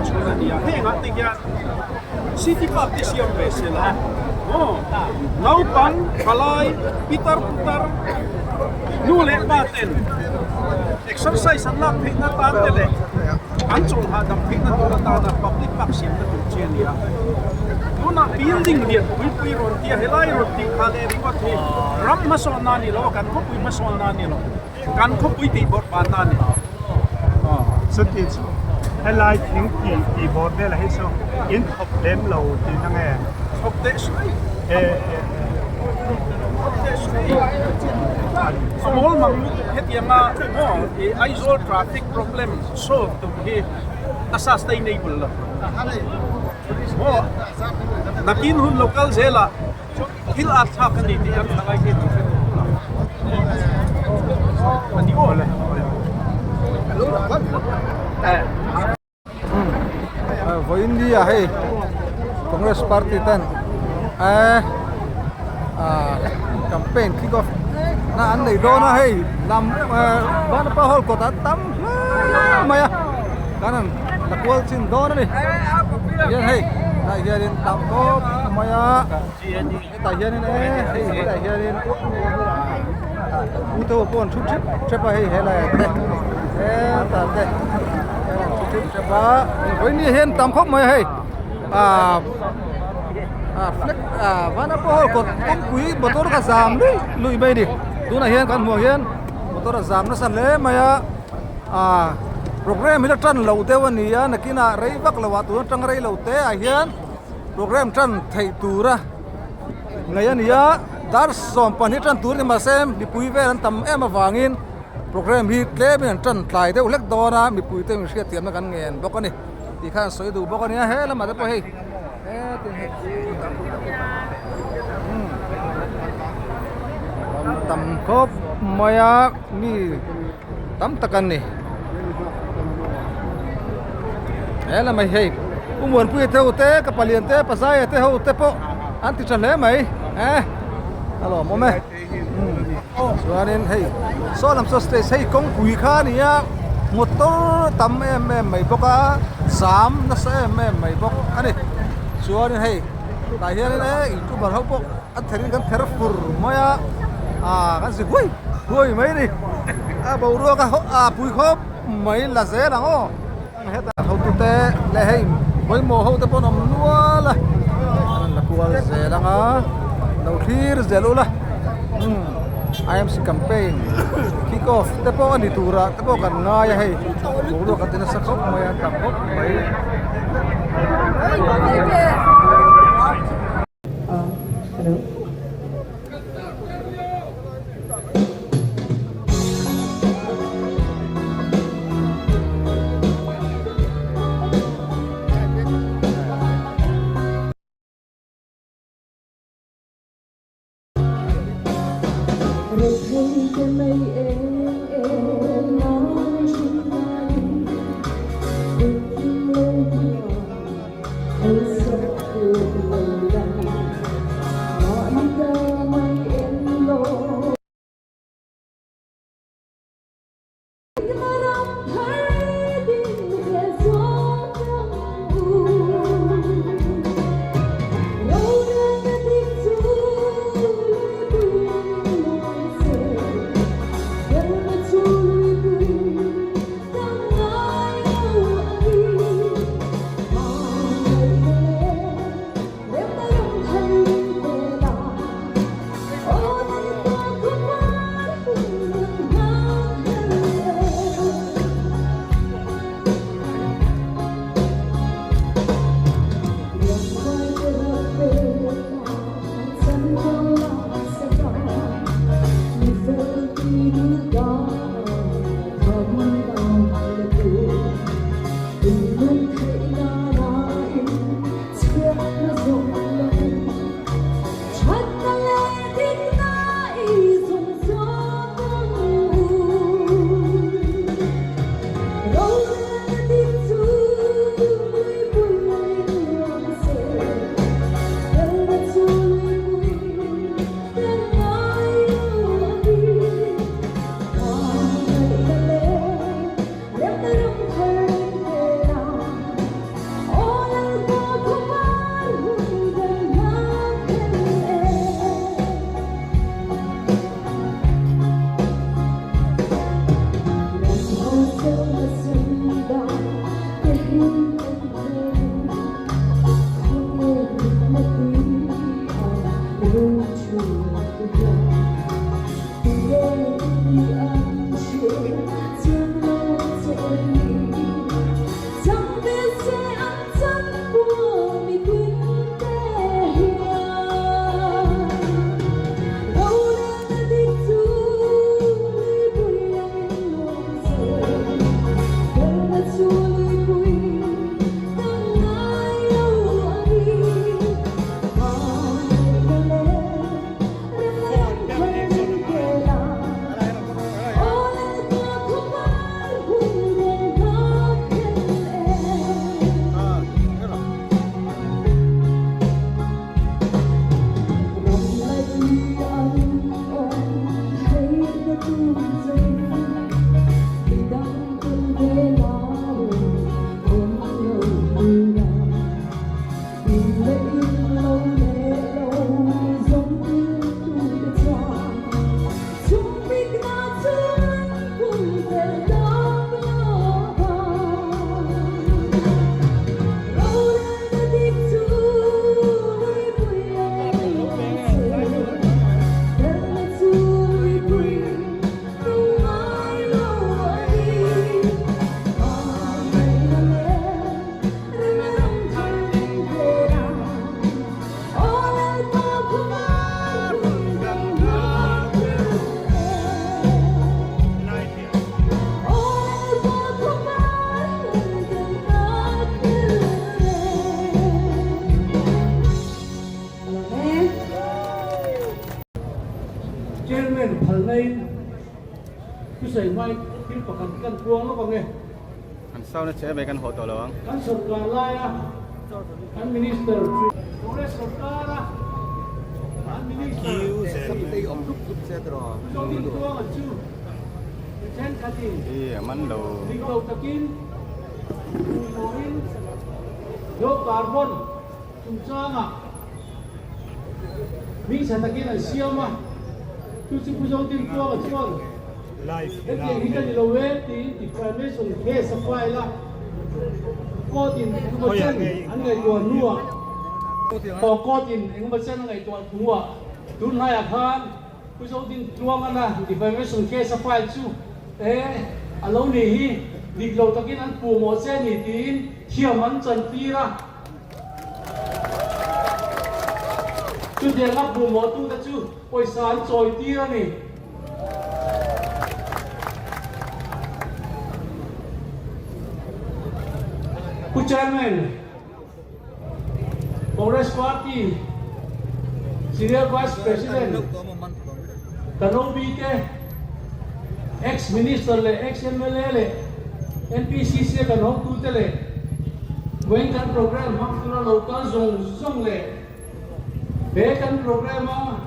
chhun a ni a, hengah te hian City Park te siam ve se la maw? Naupang, thalai, pitar putar, nu leh pa ten exercise an lak theihna tan te leh an chawlh hahdam theihna tur atana public park siamna tur chi a ni a. Tunah building lian pui pui rawn tia helai rawn tih kha leh ringawt hi ram hmasawnna a ni lo a, kan khawpui hmasawnna a ni lo. Kan khawpui tih bawrh banna a ni. Chuti chu helai thing tih tih bawr velah hi chu in thawk lem lo tihna nge? Thawk teh suai. Thawk teh suai. Small mang lutuk hetianga maw i Aizawl traffic problem solve tum hi a sustainable lo. Maw nakin hun lo kal zelah Thil at thlak a ni tih an thalai te an hre tawh lo. A ni aw le. Vawiin ni ah hei Congress party ten campaign kick off na an nei dawn a hei lam Vanapa hall kawt ah tam hle mai a kan han la kual chin dawn a ni hian hei tlai hianin tam khawp mai a hetah hianin e hei hetah hianin u te ho pawh an thu thep thep a hei helai ah te hetah te an thu thep thep a vawiin ni hian tam khawp mai a hei ah ah flag ah vanapa hall kawt kawngpui motor kha zam lui lui mai a ni tunah hian kan hmuh ang hian motor a zam nasa hle mai a. Ah program hi la tan loh deuh a ni a nakinah rei vak lo ah tun atang rei lo te ah hian program tan theih tura ngaih a ni a dar 12 tan tur a ni mahse mipui vel an tam em avangin program hi tlemin an tan tlai deuh hlek dawn a mipui te in hriatthiamna kan ngen bawk a ni tih khan sawi duh bawk a ni a he lamah te pawh hei hetin hei tam khawp mai a mi. Tam tak an ni. He lamah hi hei Pu Muanpuia te ho te ka palian te Pazaia te ho te pawh an ti tha hle mai eh a lawmawm e chuanin hei saw lam saw stage hei kawngpui kha a ni a motor tam em em mai bawk a zam nasa em em mai bawk a ni chuanin hei tah hianin e youtuber ho pawh A ther in kan ther fur mai a ah kan si huai huai mai a ni a boruak a a pui khawp mai la zel ang aw hetah hotute leh hei pawimawh ho te pawh an awm nual a an rawn la kual zel ang a lo thlir zel ula umm IMC campaign kick off te pawh a ni turah te pawh kan ngai a hei boruak a ti nasa khawp mai a tam khawp mai. Thusawi hmai thil pakhat kan puang lawk ang e. An sound a che mai kan haw tawh lo ang. Kan sawrkar laia kan Minister Congress sawrkara kan Minister Zodin Tluanga chu mi thenkhatin dik lo takin puihmawhin low carbon chungchangah hmingchhe takin an siam a, chu chu Pu Zodin Tluanga chuan Hetiang hi ka ni lo e tiin defamation case a file a, court in engemaw chen an ngaihtuah hnuah aw court in engemaw chen a ngaihtuah hnuah tun hnaiah khan Pu Zodin Tluangana defamation case a file chu e a lo ni hi dik lo takin an puh mawh che ni tiin thiam an chantir a. Chutianga puh mawhtute chu pawisa an chawi tir a ni. Pu Chairman, Congress Party Senior Vice President Kanobi te, Ex Minister leh Ex mla leh NPCC a kan hawktute leh vawiin kan programme hmang tura lo kal zawng zawng leh He kan program a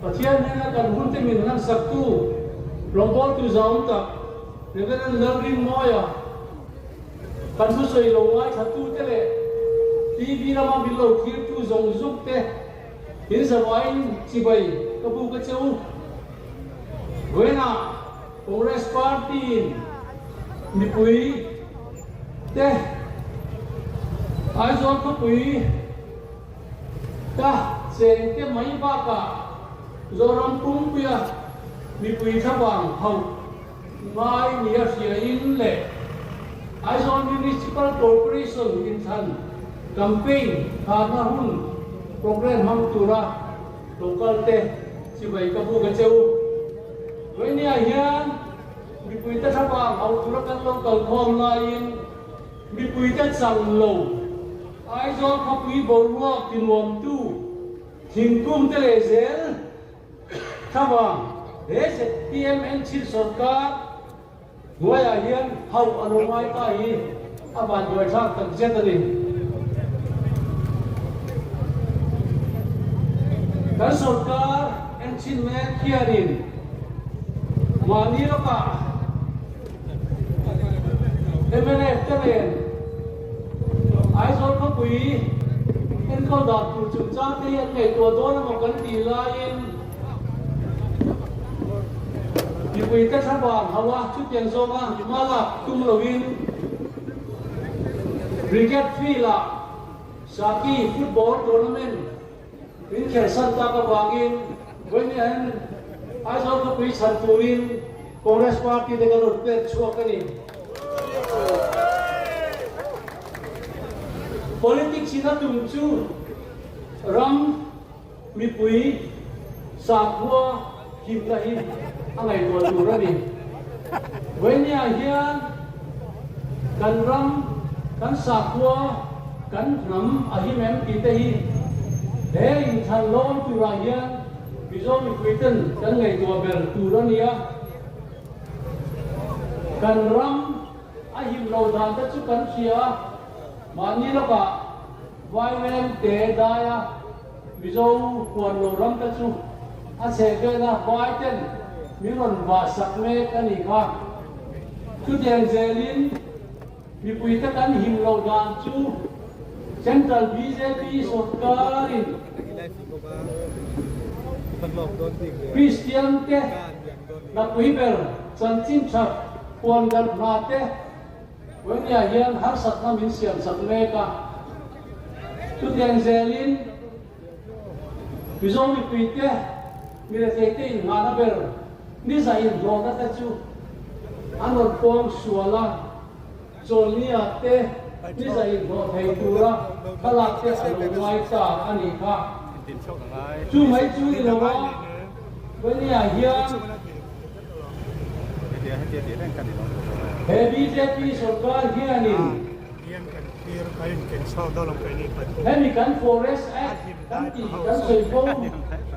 Pathian hnena kan hunte min hnansaktu rawngbawltu zaum tak Reverend Lalrinmawia kan thusawi lo ngaithlatute leh TV lama min lo thlirtu zawng zawng te in zavaiin chibai ka buk a che u. Vawiinah Congress Party in mipui te Aizawl khawpui ka cheng te mai bakah Zoram pumpuia mipui thlabang hauh ngai nia hriain leh Aizawl Municipal Corporation inthlan campaign tharna hun programme hmang tura local te chibai ka buk a che u. Vawinia hian mipuite thlabang hauh tura kan lo kalkhawm laiin Mipuite chang lo, Aizawl khawpui boruak tinuamtu thingkung te leh zel thlavang he ZPMN chhil sawrkar hnuaiah hian hauh a lo ngai ta hi a vanduaithlak takzet a ni. Kan sawrkar enchhin mek hianin mahni lawkah Mnf te nen Aizawl khawpui enkawl dan tur chungchang te hi an ngaihtuah dawn emaw kan tih laiin mipuite thlabang hauh a chutiang zawnga hma lak tum loin Brigade Field-ah Saki Football Tournament Min khersan tak avangin vawinia hian Aizawl khawpui chhan turin Congress Party te kan rawn pek chhuak a ni. Politics in a tum chu ram mipui sakhua himna hi a ngaihtuah tur a ni. Vawinia hian kan ram, kan sakhua, kan hnam a him em tih te hi he inthlan lawm turah hian Mizo mipuiten kan ngaihtuah ber tur a ni a. Kan ram a him lo dan te chu kan hria a, mahni lawkah Vaireng te daia Mizo huan lo ram te chu a chheh vela vai ten min rawn vah sak mek a nih kha. Chutiang zelin mipuite kan him loh dan chu Central bjp sawrkarin Kristian te hlapui ber chanchin that huan darh hna te Vawinia hian harsatna min siam chak mek a, chutiang zelin Mizo mipuite mi retheite inngahna ber niza inhlawhna te chu an rawn pawng sual a, chawlhnia te niza inhlawh thei tura thlalak te a lo ngai ta a nih kha. Chu mai chu ni lo a, Vawinia hian. He bjp sorkar hianin hemi kan Forest Act kan tih kan sawi fo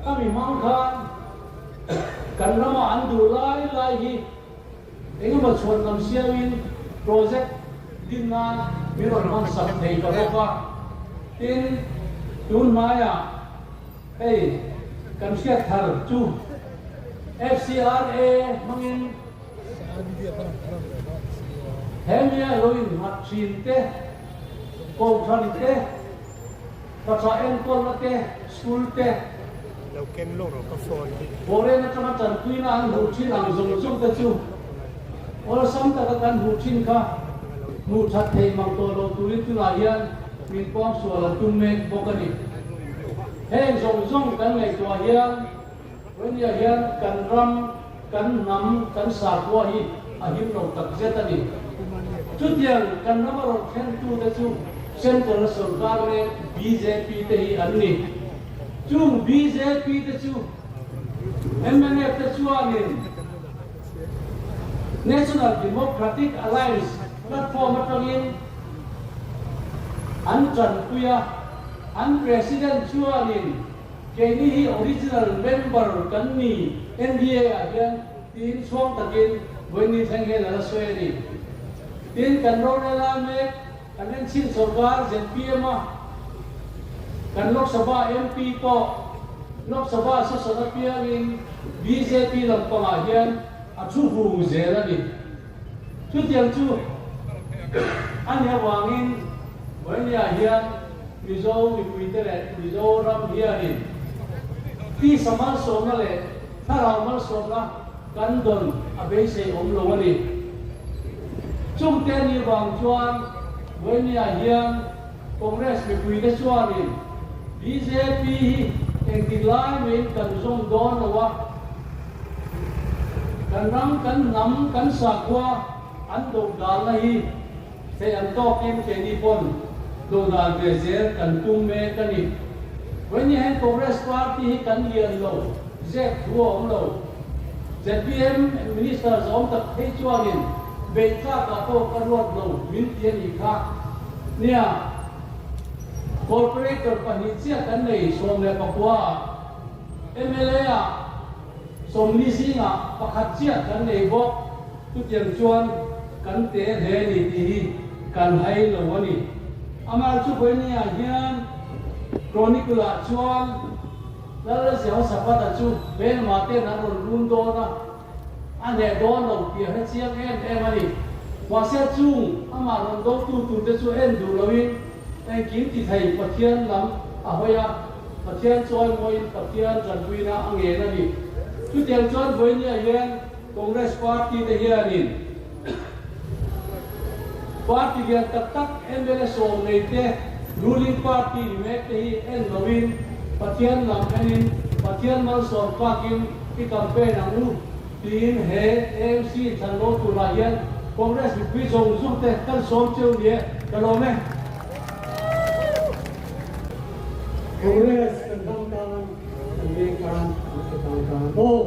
khami hmang khan kan rama an duh lai lai hi. Engemaw chhuan lam siamin project din nan min rawn hman sak thei ta bawk a. Tin, tun hmaiah hei kan hriat thar chu FCRA hmangin he mia lo innghat thin te, kohhran te, Pathah enkawlna te, school te, foreign atanga tanpuina an hmuh thin ang zawng zawng te chu awlsam taka kan hmuh thin kha hmuh that theih mang tawh lo turin tunah hian min pawngsual an tum mek bawk a ni. Heng zawng zawng kan ngaihtuah hian Rania hian kan ram, kan hnam, kan sakhua hi a him lo takzet a ni. Chutiang kan rama rawn thlengtute chu Central sorkar leh bjp te hi an ni. Chung bjp te chu mnf te chuanin National Democratic Alliance platform atangin an tanpui a, an President chuanin Keini hi original member kan ni NDA ah hian tiin chhuang takin vawiin thleng hian a la sawi a ni. Tin, kan rorel lai mek kan enchhin sorkar zpm a kan Lok Sabha MP pawh Lok Sabha session apiangin bjp lampangah hian a thu vung zel a ni. Chutiang chu a nih avangin vawiin hian Mizo mipuite leh Mizoram hianin tisa malsawmna leh thlarau malsawmna kan dawn a beisei awm lo a ni. Chungte ni vang chuan vawiin hian Congress mipuite chuanin bjp hi engtik lai maiin kan zawm dawn lo a, kan ram, kan hnam, kan sakhua an dohdalna hi theih ang tawkin keini pawn dohdal ve zel kan tum mek a ni. Vawiin hian Congress party hi kan lian lo, zep thu a awm lo. Zpm Minister zawm tak phei chuanin beih tlakah pawh ka ruat lo min ti a nih kha. Nia, Corporator pahnih chiah kan nei 19 ah, mla ah 40 zingah pakhat chiah kan nei bawk. Chutiang chuan kan te hle ni tih hi kan hai lo a ni. Amah chu vawinia hian Chronicle ah chuan Lal Jehoshaphat-a chu hmelma ten an rawn run dawn a, a hneh dawn lo tih a hre chiang em em a ni. Mahse chung amah rawn dotu turte chu en duh loin engkim ti thei Pathian lam a hawi a, Pathian chawimawiin Pathian tanpuina a ngen a ni. Chutiang chuan vawinia hian Congress party te hianin party lian tak tak mla sawm nei te ruling party ni mek te hi en loin Pathian lam enin Pathian malsawm tlakin i campaign ang u tiin he AMC thlan lo turah hian Congress mipui zawng zawng te kan sawm cheu nia ka lawm e. Congress kan ram tan, kan veng tan, kan khawtlang tan aw.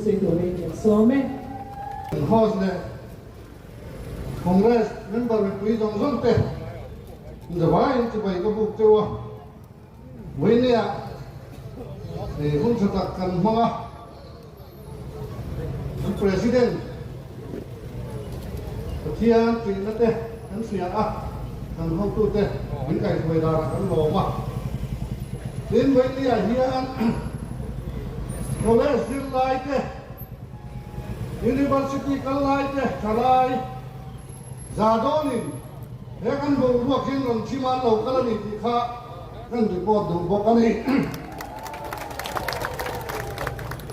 Thusawi turin kan sawm e. House leh Congress member mipui zawng zawng te zavaiin chibai ka buk teuh a, Vawinia hun tha tak kan hmang a, kan President Pathian tihna te kan hria a, kan hotute min kaihhruai danah kan lawm a. Tin, Vawinia hian College zirlai te, University kal lai te thalai za dawnin he kan boruak hian rawn chim an lo kal a ni tih kha kan report duh bawk a ni.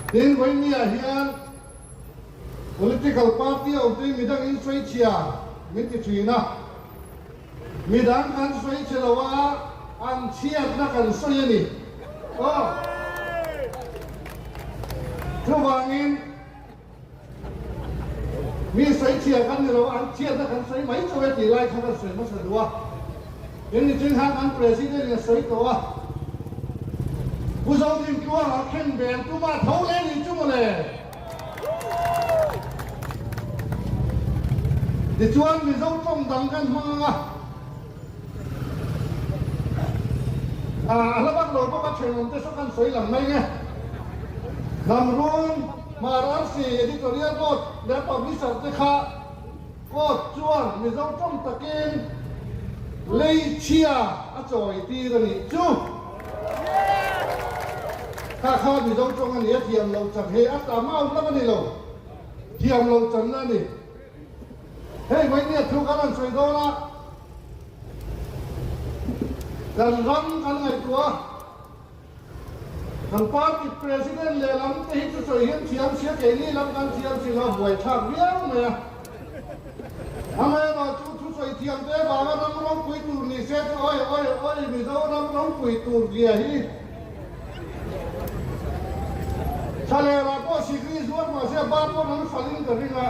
Tin, Vawinia hian Political party a awm tui midang in sawi chhia min ti thin a, midang kan sawi chhe lo a, an chhiatna kan sawi a ni. Aw. Chuvangin mi sawi chhia kan ni lo a, an chhiatna kan sawi mai chauh e tih lai kha kan sawi hmasa duh a. Tin, nichin khan kan President in a sawi tawh a, Pu Zodintluanga khen vel tuma tho leh ni chu mawle. Tichuan Mizo tawng dang kan hmang ang a, a hla vak lo bawk a thenawm te saw kan sawi lang mai nge. Hnamrun, Hmar Arsi, Editorial Board leh Publisher te kha Court chuan Mizo tawng takin lei chhia a chawi tir a nih chu. Kha kha Mizo tawng a ni a, thiam loh chan hei a tam a awm lam a ni lo, thiam loh channa a ni. Hei vawinia thu kan han sawi dawn a, kan ram kan ngaihtuah a, kan party president lehlam te hi chu sawi hian thiam sia keini lam kan thiam si lo a buaithlak viau mai a. Amaherawhchu chu thu sawi thiam te vanga ram ropui tur ni se chu awi awi awi Mizoram ropui tur zia hi Thlalera pawh sikri zuar mahse a ba pawh an falin ka ring a,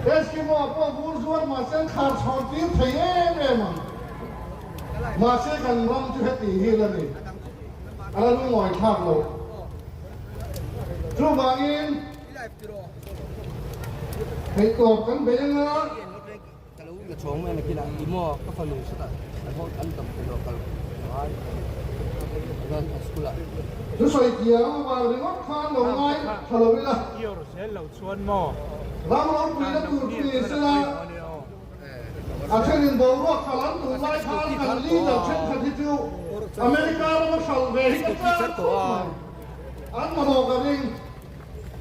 Eskimo ah pawh vur zuar mahse an khar chhawn tir thei em em ang. Mahse kan ram chu heti hi la ni, a la lungawi thlak lo. Chuvangin. Theihtawp kan bei anga. Thusawi thiam vang ringawt khan lo ngai tha lo ila. Ram ropuina tur chu ni sela, a thenin boruak hral an tum lai khan kan leader thenkhat hi chu America rama hral ve hi ka chak khawp mai. An mamawh ka ring.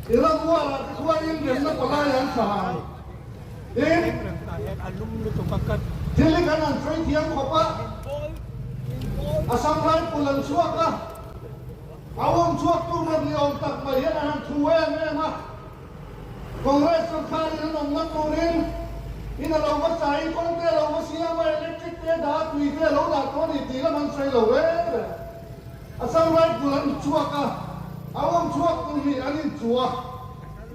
I ram uarah te khuanin remna palai an tha ang. Tin, thil hi kan han sawi thiam khawp a, Assam Rifle an chhuak a, a awm chhuaktu ram ni awm tak mai hian an han thu em em a, Congress sorkarin an awmna turin in a lo va chai, kawng te a lo va siam a, electric te a dah a, tui te a lo dah tawh a ni tih lam an sawi lo reng reng. Assam Rifle an chhuak a, a awm chhuak tur hi an inchuh a,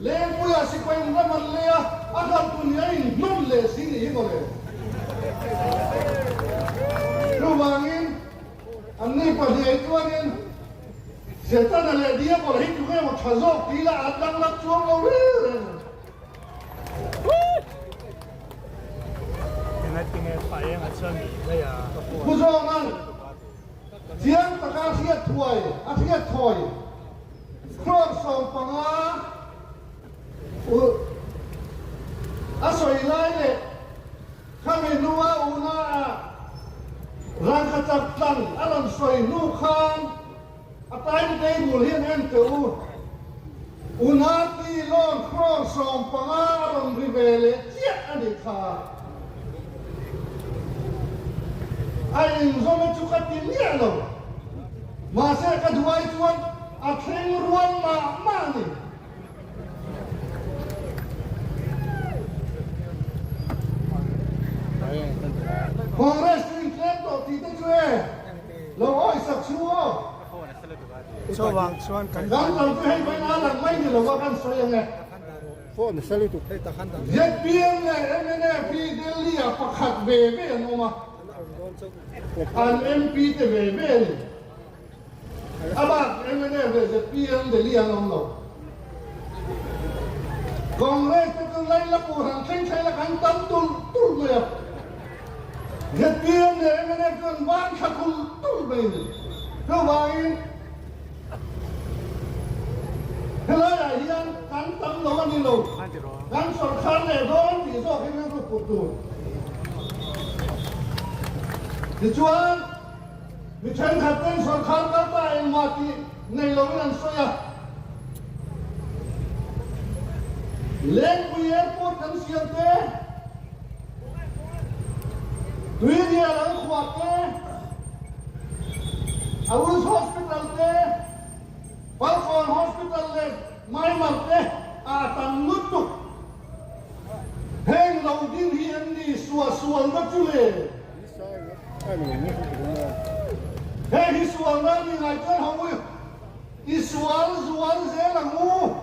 Lengpuia sipai in ram an lei a, a hlan tur hi a inhnawn leh si ni hi mawle. Chuvangin anni pahnih chuanin Setana leh Diabol hi tunge maw tha zawk tih lah an danglam chuang lo reng reng ang. Pu Zawnga'n. Chiang taka hriat thuai a hriat thawi crore 15 ulh a sawi lai leh khami hnua una ah rangkha chak tlang a rawn sawi hnu khan a time table hian en teh u. Unati loan crore 15 a rawn ri ve leh chiah a nih kha. A inzawm chu ka ti miah lo. Mahse ka duai chuan a thleng rual mah mah a ni. Congress chu intlem tawh tih te chu e lo awisak chu aw. Chuvang chuan kan Kan kal chu hei vawiin a lang mai ni lo a kan sawi ang e. ZPM leh mnf hi Delhi ah pakhat ve ve an awm a, an MP te ve ve a ni. A bak mnf leh ZPM Delhi an awm lo. Congress te chu Lailapur han thleng thleng la kan tam tulh tulh mai a. ZPM leh mnf chu an van thla tulh tulh mai a ni. Chuvangin helaiah hian kan tam lo a ni lo, kan sawrkar leh dawn tih zawk hi rilru put tur. Tichuan mi thenkhat ten sawrkar kal ta engmah tih nei loin an sawi a. Lengpui Airport kan siam te, Tuirial an khuah te, Arus Hospital te, Falkawn Hospital leh Maimar te ah tam lutuk. Heng lo ding hi an ni suahsualna chu le. Heng hi sualna a ni ngai chuan ho u. I sual zual zel ang u.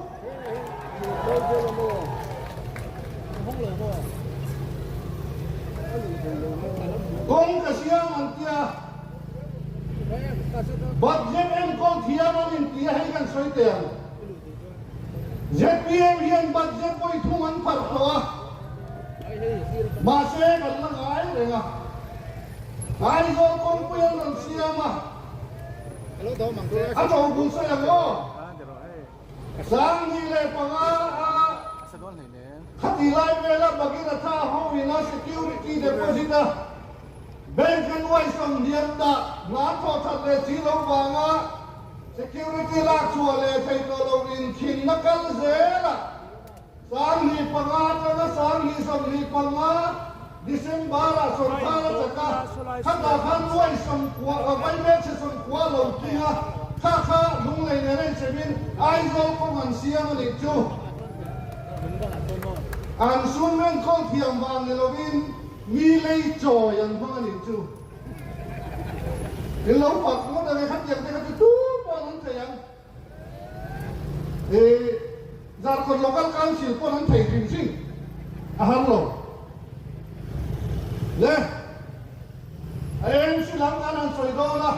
Kawng ka siam an tia, budget enkawl thiam an inti a, hei kan sawi teh ang. Zpm hian budget vawi thum an pharh tawh a, mahse kan la ngai reng a. Aizawl kawngpui an rawn siam a. A to bul sawi ang aw. 2005 a khati lai vela Bhagiratha ho ina security deposit a bank a nuai 20 dah hna thawh that leh si lo vanga security lak chhuah leh thei tawh lo inkhinna kal zela 2005 atanga 2025 December-ah sawrkar a chak a, khatah khan nuai 90 a vaimel chhe 90 lo tling a, kha kha lunglei nen a inchhemin Aizawl kawng an siam a nih chu. An sum enkawl thiam vang ni lovin mi lei chawi an hmang a nih chu. In lo fak ngawt ang e, khatiang te kha chu tu pawh an awm thei ang. He Zarkawt Local Council pawn an thei hrim hrim a har lo. Le AMC lam kan han sawi dawn a,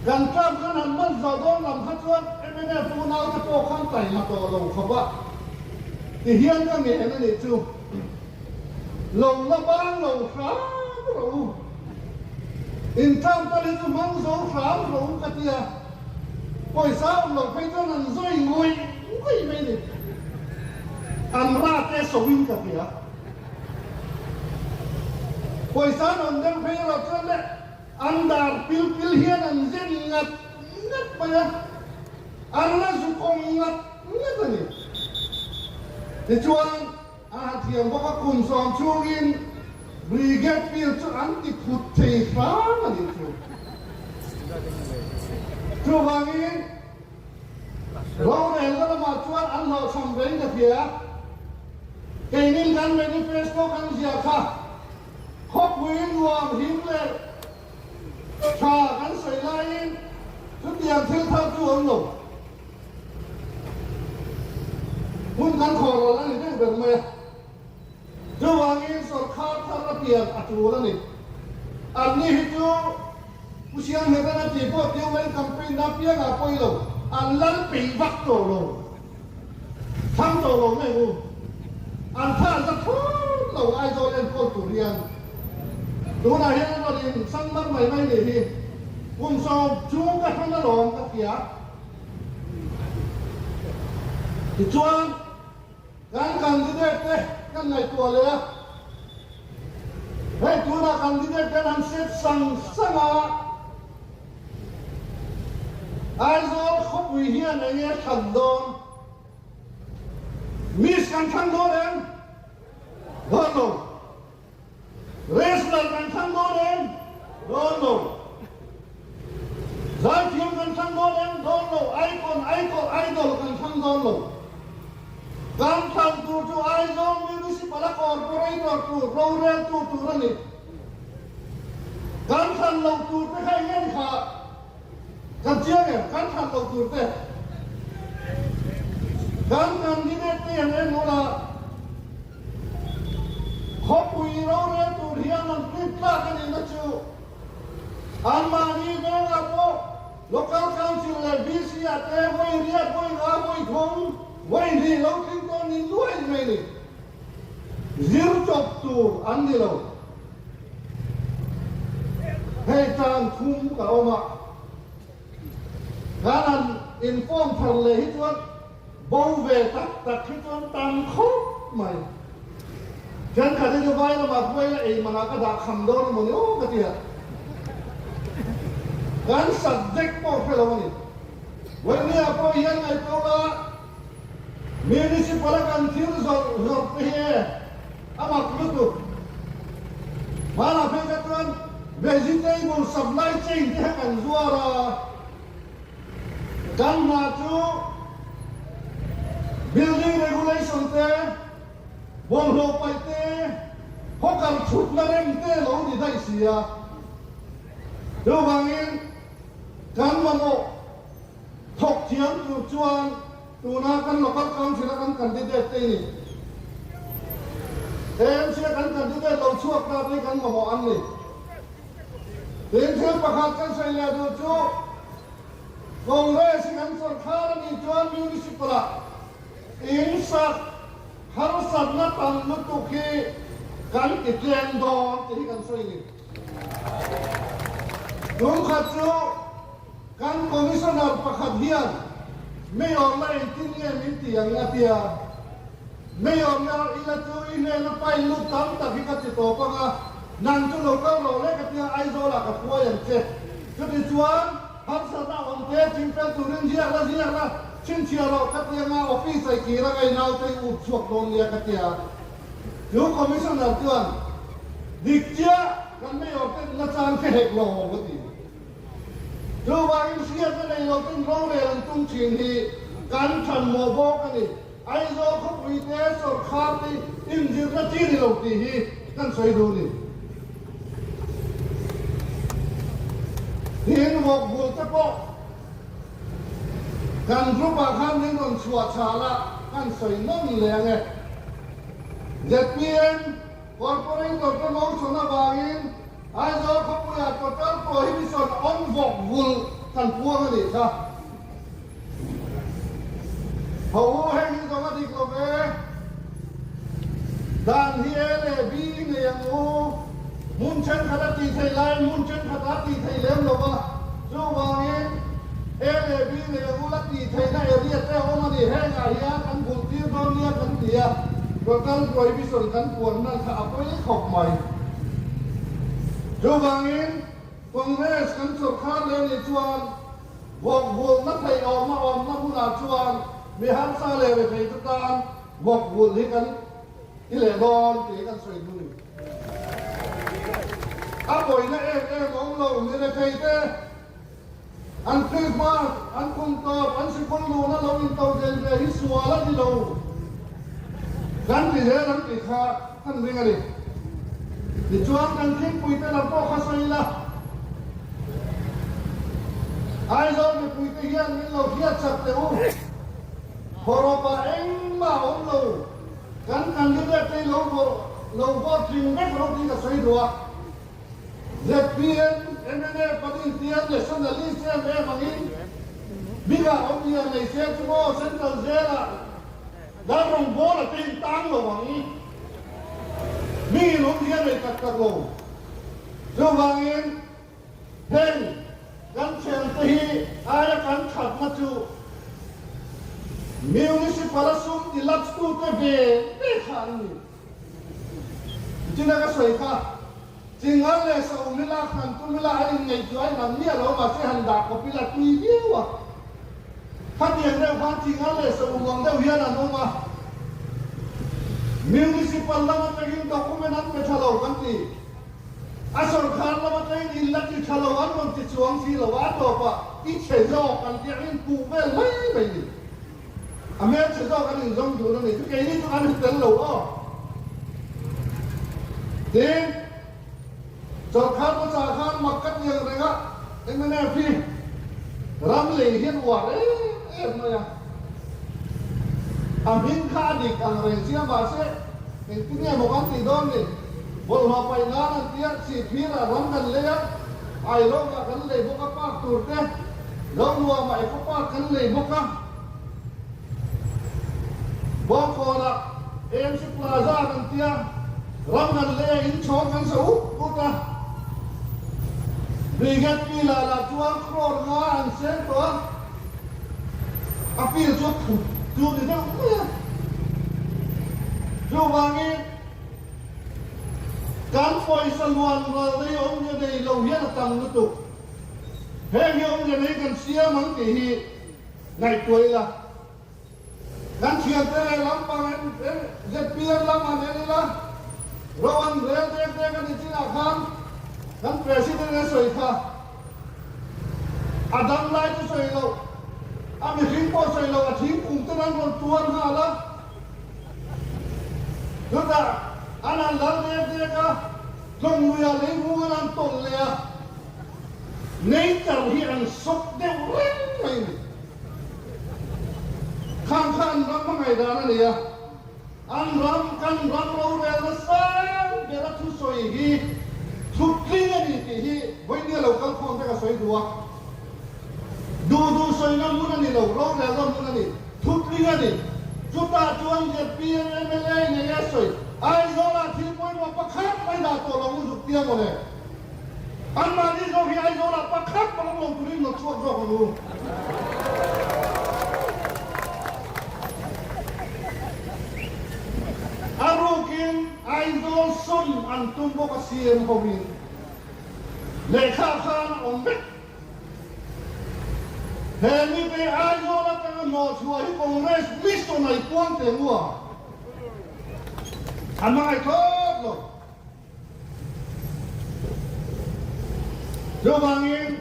kan term kan han man zawh dawn lam kha chuan mnf unaute pawh khan taima tawh lo khawp a, tihian ka ngen a nih chu. Lo la bang lo hram rawh u. In term tal hi chu hmang zo hram rawh u ka tia. Pawisa awm loh phei chuan an zawi ngawih ngawih mai ni. An rate sawin ka tia. Pawisa an awm deuh phei erawh chuan le an dar pil pil hian an zen ngat ngat mai a. An la zu kawng ngat ngat a ni. Tichuan. A han thiam bawk a, kum 10 chhungin Brigade Field chu an ti phut thei hram a nih chu. Chuvangin rorelna lamah chuan an hlawhchham vein ka hria. Keinin kan manifesto kan ziah kha khawpui nuam him leh tha kan sawi laiin chutiang thil thar chu awm lo. Hmun kan khawh rawlh a ni deuh ber mai a, chuvangin sawrkhar thar a pian a tul a ni. Anni hi chu Pu Sianghetan a tih pawh tiu mai campaign na piangah pawi lo, an lal peih vak tawh lo, thlang tawh lo mai u. An tha an za thut lo Aizawl enkawl tur hian. Tunah hian an rawn in sang mar mai mai nih hi. Kum 10 chung ka hran alawm ka tia. Tichuan, kan candidate te kan ngaihtuah leh a, hei tunah candidate kan han set sang sang a, Aizawl khawpui hian eng nge thlan dawn? Miss kan thlang dawn em? Dawn lo. Wrestler kan thlang dawn em? Dawn lo. Zaithiam kan thlang dawn em? Dawn lo. Icon, icon, idol kan thlang dawn lo. Kan thlang tur chu Aizawl Municipal a corporator tur, roreltu tur a ni. Kan thlan loh tur te kha eng nge kha? Kan chiang em? Kan thlan loh tur te. Kan candidate te hian en ula, Khawpui rorel tur hian an tlip tlak a nihna chu anmahni vengah pawh Local Council leh VC ah te vawi riat, vawi nga, vawi thum. Vaihnih lo tling tawh ni luai mai ni. Zir chawp tur an ni lo. Hei tan thum ka awm a, kan han inform thar leh hi chuan bo ve tak tak hi chuan tam khawp mai. Thenkhat hi chu vai lamah khuai la ei manah ka dah kham dawn emaw ni aw ka ti a. Kan subject pawh hre lo a ni. Vawinia pawh hian ngaihtuah la Municipal a kan thil zawrh zawrh te hi e a mak lutuk. Hmanah phei kha chuan vegetable supply chain te kha kan zuar a, kan hna chu building regulation te, bawlhhlawh paih te, hawkar chhutna rem te lo ni daih si a. Chuvangin kan mamawh thawk thiam tur chuan tuna kan local council a kan candidate te hi AMC a kan candidate lo chhuak ta te hi kan mamawh an ni. Tin thil pakhat kan sawi leh duh chu Congress hi kan sawrkhar a nih chuan municipal ah in sak harsatna tam lutuk hi kan ti tlem dawn tih hi kan sawi ni. Tumkhat chu kan Commissioner pakhat hian Mayor la engtin nge min ti ang a tia, Mayor la ila chu i hnena pain lut tam tak hi ka ti tawp ang a, nang chu lo kal rawh le ka tia Aizawl ah ka hruai ang che. Chuti chuan harsatna awm te chingfel turin ziak la ziak la chhinchhiah rawh ka ti anga office ah i kir anga i naute i up chhuak dawn nia ka tia. Chu Commissioner chuan dik chiah kan Mayor ten nachang hre hek lo awm a ti. Chuvangin hriatna nei lo ten rorel an tum thin hi kan than mawh bawk a ni. Aizawl khawpui te sawrkhar te inzirna chi ni lo tih hi kan sawi duh ni. Tin vawk bul te pawh kan group ah khan min rawn chhuah chhal a, kan sawi nawn leh ang e. Zpm Corporator te motion avangin Aizawl khawpuiah total prohibition on vawk vul kan puang a nih kha. Ho u heng hi zawng a dik lo ve. Dan hi A leh B nei ang u. Hmun thenkhat a tih theih laiin hmun thenkhat a tih theih lem lo va. Chuvangin A leh B nei ang u la tih theihna area te a awm a ni. Hengah hian kan vulh tir dawn nia kan ti a, total prohibition kan puan nan kha a pawi khawp mai. Chuvangin Congress kan sawrkhar leh nih chuan vawk vulhna theih awmna awmna hmunah chuan mi harsa leh rethei te tan vawk vulh hi kan ti leh dawn tih hi kan sawi duh ni. A pawina em em awm lo mi rethei te an Christmas, an kum tawp, an sikul luhna lo into zel ve hi sual a ni lo kan ti zel ang tih kha kan ring a ni. Tichuan kan thingpui te lam pawh kha sawi ila, Aizawl mipui te hian min lo hriat chak teh u, Khawrawpah engmah a awm lo. Kan candidate te lo lo vote tling vek rawh tih ka sawi duh a. Zpm, mnf an intiam nationalist em em angin bikah awm lian nei se chu maw Central Jail ah Lalrawng Bawla te in tang lo ang. Mi in awm lian nei tak tak lo. Chuvangin Heng kan thiante hi aia kan thatna chu Municipal a sum ti lapse tute ve ve kha an ni. Tina ka sawi kha, Chingal leh Saum ila han tum ila an inngaihtuah in an miah lo mahse han dah kawp ila tui viau a. Khatiang deuh khan Chingal leh Saum ang deuh hian an awm a. Municipal lam atangin document an pe tha lo kan ti. A sawrkhar lam atangin in la ti tha lo an rawn ti chuang si lo a, a tawpah i chhe zawk an tih angin puh vel mai mai ni. A hmelchhe zawk an inzawm dun a ni chu keini chu kan tel lo aw. Tin, sawrkhar hmasa khan mak ka ti ang reng a, mnf hi ram lei hian uar em em mai a. A hming kha a dik ang reng sia mahse engtin nge maw kan tih dawn ni? Bawlhhlawh paih nan an tia chhipphir ah ram kan lei a, Ailawng ah kan lei bawk a park tur te, Zonuam ah Eco Park kan lei bawk a. Bawngkawnah AMC Plaza kan tia, ram kan lei a inchhawng kan sa ut ut a. Brigade Pila lah chuan crore nga an seng tawh a, a pil chu a phut chu ni deuh mai a. Chuvangin kan pawisa luan ral nei awmzia nei lo hian a tam lutuk. Heng hi awmzia nei kan siam ang tih hi ngaihtuah ila. Kan thiante leh lampang en ZPM lam han en ila, ro an rel dek dek a ni chinah khan kan President a sawi kha. A dam lai chu sawi loh, a mihring pawh sawi loh, a thingkung ten an rawn tuar nghal a. Chutah an han lal dek dek a, tlawngluiah leivung an han tawlh leh a, nature hi an sawp deuh reng mai a ni. Khang kha an ram a ngaihdan a ni a, an ram kan ram rorelna sang bera thusawi hi thutling a ni tih hi vawinia lo kal khawm te ka sawi duh a. Duh duh sawina hmun a ni lo, rorelna hmun a ni, thutling a ni. Chutah chuan zpm mla ngei a sawi, Aizawlah thil pawimawh pakhat mai dah tawh lo u zuk tia mawle. Anmahni zawk hi Aizawlah pakhat pawh lo turin lo chhuak zawk ang u. A rukin Aizawl sawn an tum bawk a CM hovin lehkha khan a awm vek. He mite Aizawl atanga hnawhchhuah hi Congress mission a i puang teh ngua. A hmangaih thlawt lo. Chuvangin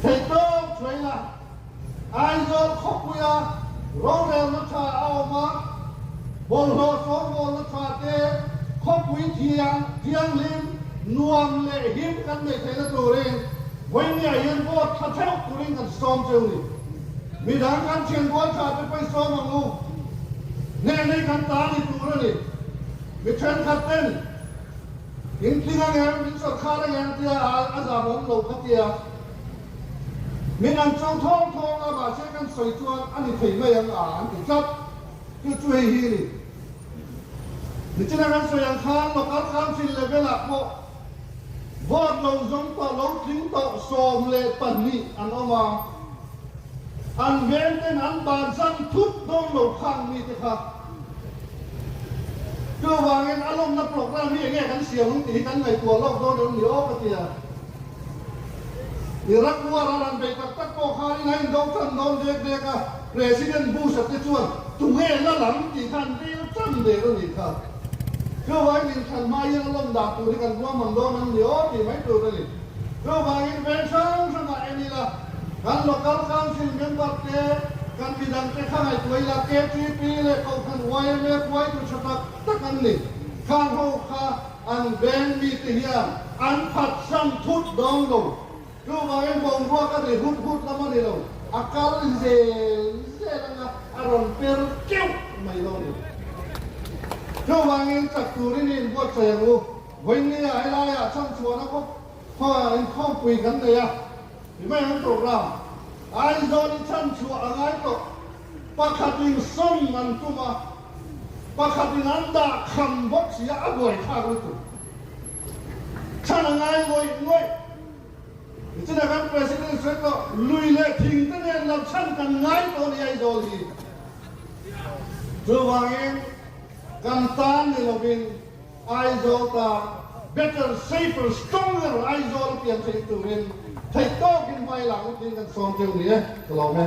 theihtawp chhuaina Aizawl khawpuia rorelna tha a awm a, bawlhhlawh sawngbawlna tha te khawpui thiang thianghlim nuam leh him kan neih theihna turin vawinia hian vote tha theuh turin kan sawm cheu ni. Midang kan thianrual tha te pawh i sawm ang u. Hneh nei kan ta ni tur a ni. Mi thenkhat ten in tling ang em, min sawrkhar ang em tia a zam awm lo kha tia min an cho thawng thawng a, mahse kan sawi chuan a ni thei mai ang a an ti tlat. Chu chu hei hi a ni. Nichina kan sawi ang khan Local Council level ah pawh vote lo zawng tawh lo tling tawh 12 an awm a, an veng ten an bansan thut dawn lo khang mite kha. Chuvangin a lawmna program hi enge kan siam ang tih hi kan ngaihtuah lawk dawn em ni aw ka ti a. Iraq war a ran bei tak tak pawh khanin a indo tan dawn dek dek a, President Bush a te chuan tunge la lam tih kha an ril tan der a nih kha. Chuvangin inthlan hma hian a lawm dah tur hi kan ruahman dawn em ni aw tih mai tur a ni. Chuvangin veng hrang hrangah en ila, kan Local Council member te, kan midang te kha ngaihtuah ila, KTP leh Kohhran yma hruaitu tha tak tak an ni. Khang ho kha an veng mite hian an phatsan thut dawn lo. Chuvangin boruak a ri hut hut lam a ni lo, a kal zel zel anga a rawn per keuh mai lo a ni. Chuvangin chak turin i inbuatsaih ang u. Vawinia helaiah chhanchhuahna khawp khawiah inkhawmpui kan nei a, ti mai ang program Aizawl i chhanchhuah a ngai tawh. Pakhatin sawm an tum a, pakhatin an dah kham bawk si a, a buaithlak lutuk. Chhan a ngai ngawih ngawih. Nichina kan President sawi tawh, lui leh thing te nen lo chhan kan ngai tawh a ni Aizawl hi. Chuvangin kan tan ni lovin, Aizawl tan better, safer, stronger Aizawl a pian theih turin theih tawkin hmai lang utin kan sawm teuh ni e, ka lawm e.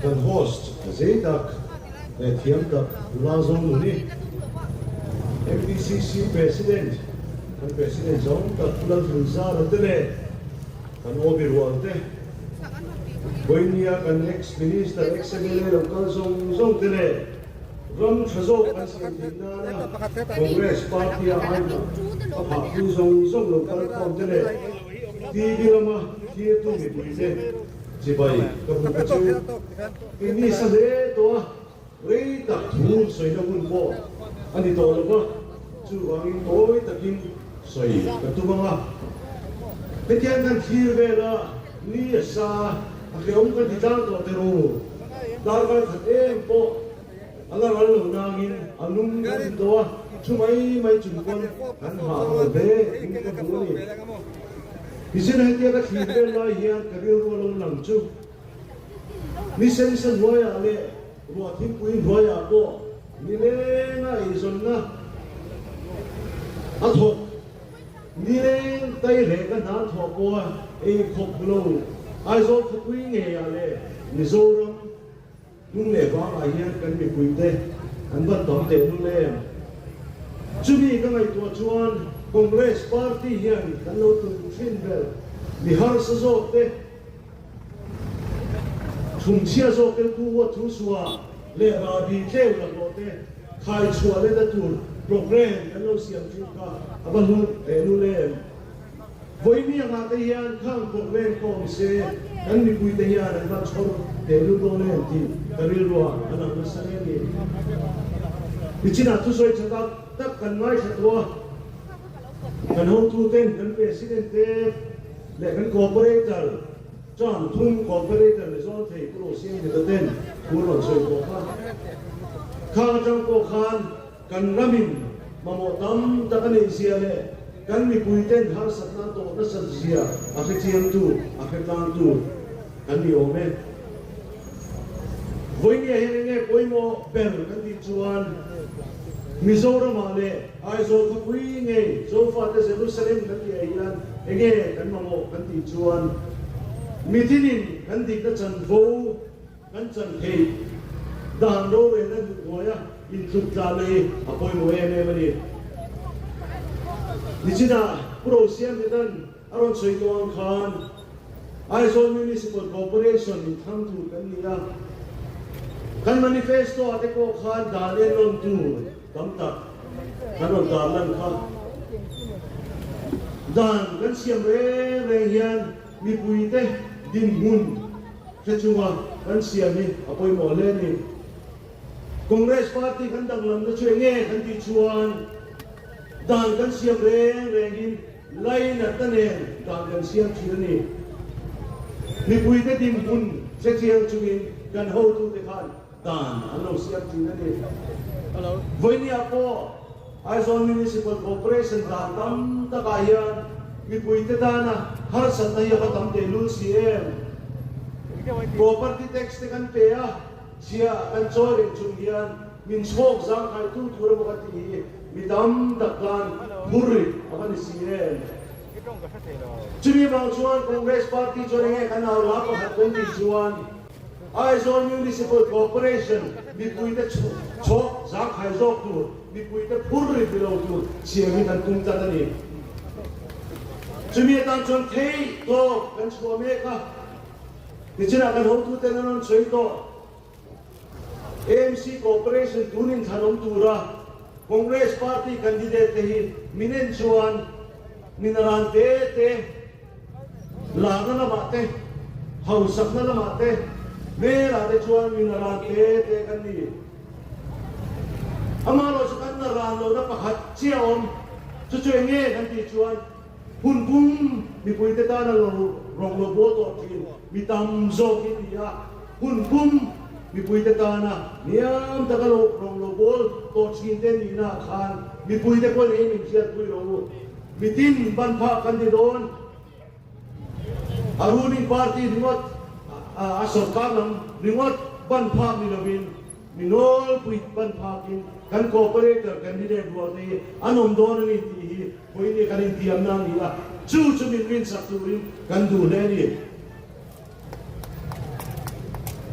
Kan host zei tak leh thiam tak Nula Zonuni, MPCC President, kan President zawng tak Pu Lalthunzara te leh kan Aw Birual te, Vawinia kan ex-Minister, ex-MLA lo kal zawng zawng te leh ram tha zawk kan siam theih nana Congress Party-a aina a phahpui zawng zawng lo kal khawm te leh TV lama thirtu mipuite chibai ka hmu ka chu i ni sa hle tawh a, rei tak thu sawina hun pawh a ni tawh lo va, chuvangin tawi takin sawi ka tum ang a. Hetiang kan thlir vela ni a sa a hreawm kan ti tlang tawh teh ru, darkar khat em pawh a la ral lo nangin a lum kan ti tawh a, thu mai mai chung pawn kan hah lo hle in ka hmu a ni. Tichuan hetia ka thlir vel lai hian ka rilru a lo lang chu ni sensa hnuaiah leh ruah thingpui hnuaiah pawh nilenga eizawnna a thawk. Nileng tai leh ka hna thawh pawha ei khawp lo Aizawl khawpui ngeiah leh Mizoram hnung leh vangah hian kan mipuite an van tam teh lul em? Chumi ka ngaihtuah chuan Congress party hian kan lo tum thin ber mi harsa zawk te, chhumchhia zawk te tu huat thu suah leh rahbi tleu laklawh te khai chhuah lehna tur program kan lo siam thin kha a va hlu teh lul em? Vawimi angah te hian khang program kha awm se kan mipui te hian an va chhawr teh lul dawn em tih ka rilruah a lang nasa hle a ni. Nichinah thusawi tha tak tak kan ngaithla tawh a, kan hotuten kan President te leh kan Cooperator, Term thum Cooperator ni zawn thei Pu Rosiang ni ta ten thu rawn sawi tawh kha. Khang atang pawh khan kan ramin mamawh tam tak a neih zia leh kan mipui ten harsatna tawh nasat zia a hrechiangtu, a hretlangtu kan ni awm e. Vawinia hian enge pawimawh ber kan tih chuan Mizoramah leh Aizawl khawpui ngei Zofate Jerusalem kan tih ah hian enge kan mamawh kan tih chuan mitinin kan dikna chanvo kan chan theih dan rorelna hnuhnuaia intluk tlanna hi a pawimawh em em a ni. Nichinah Pu Rosiamhetan A rawn sawi tawh ang khan Aizawl Municipal Corporation in thlang tur kan ni a, kan manifesto ah te pawh khan dan en rawn tur tam tak kan rawn tar lan kha. Dan kan siam reng reng hian mipui te dinhmun hre chunga kan siam hi a pawimawh hle a ni. Congress party kan danglamna chu enge kan tih chuan dan kan siam reng rengin Lainatna nen dan kan siam thin a ni. Mipuite dinhmun hre chiang chungin kan hotute khan dan an lo siam thin a ni. Vawinia pawh Aizawl Municipal Corporation dan tam takah hian mipuite tana harsatna hi a va tam tehlul si em? Property tax te kan pe a, chhia kan chawi reng chung hian min chhawk zangkhaitu tur emaw ka tih hi Mi tam tak tan phurrit a va ni si em? Chumi vang chuan Congress party chuan enge kan au la pakhat kan tih chuan Aizawl Municipal Corporation mipuite chhawk zangkhai zawk tur, mipuite phurrit ni lo tur siam hi kan tum tlat a ni. Chumi atan chuan theih tawp kan chhuah mek a, nichinah kan hotuten an rawn sawi tawh. AMC Corporation tun inthlanawm tura Congress party candidate te hi min en chuan min ran te te, larna lamah te, hausakna lamah te, hmelah te chuan min ran te te kan ni. Amaherawhchu kan la ran lohna pakhat chiah awm, chu chu eng nge kan tih chuan Hun pum mipuite tana lo rawng lo bawl tawh thin mi tam zawk hi ti a, hun pum mipuite tana hniam taka lo rawng lo bawl tawh thin te nihna ah khan mipuite pawhin ei min hriatpui lo u. Mitin ban phah kan ti dawn. A ruling party ringawt, a sorkar lam ringawt ban phak ni lovin, Mi nawlpui ban phakin kan cooperator candidate rual te hi an awm dawn a ni tih hi vawiin kan intiamna a ni a, chu chu min rinsak turin kan duh hle a ni.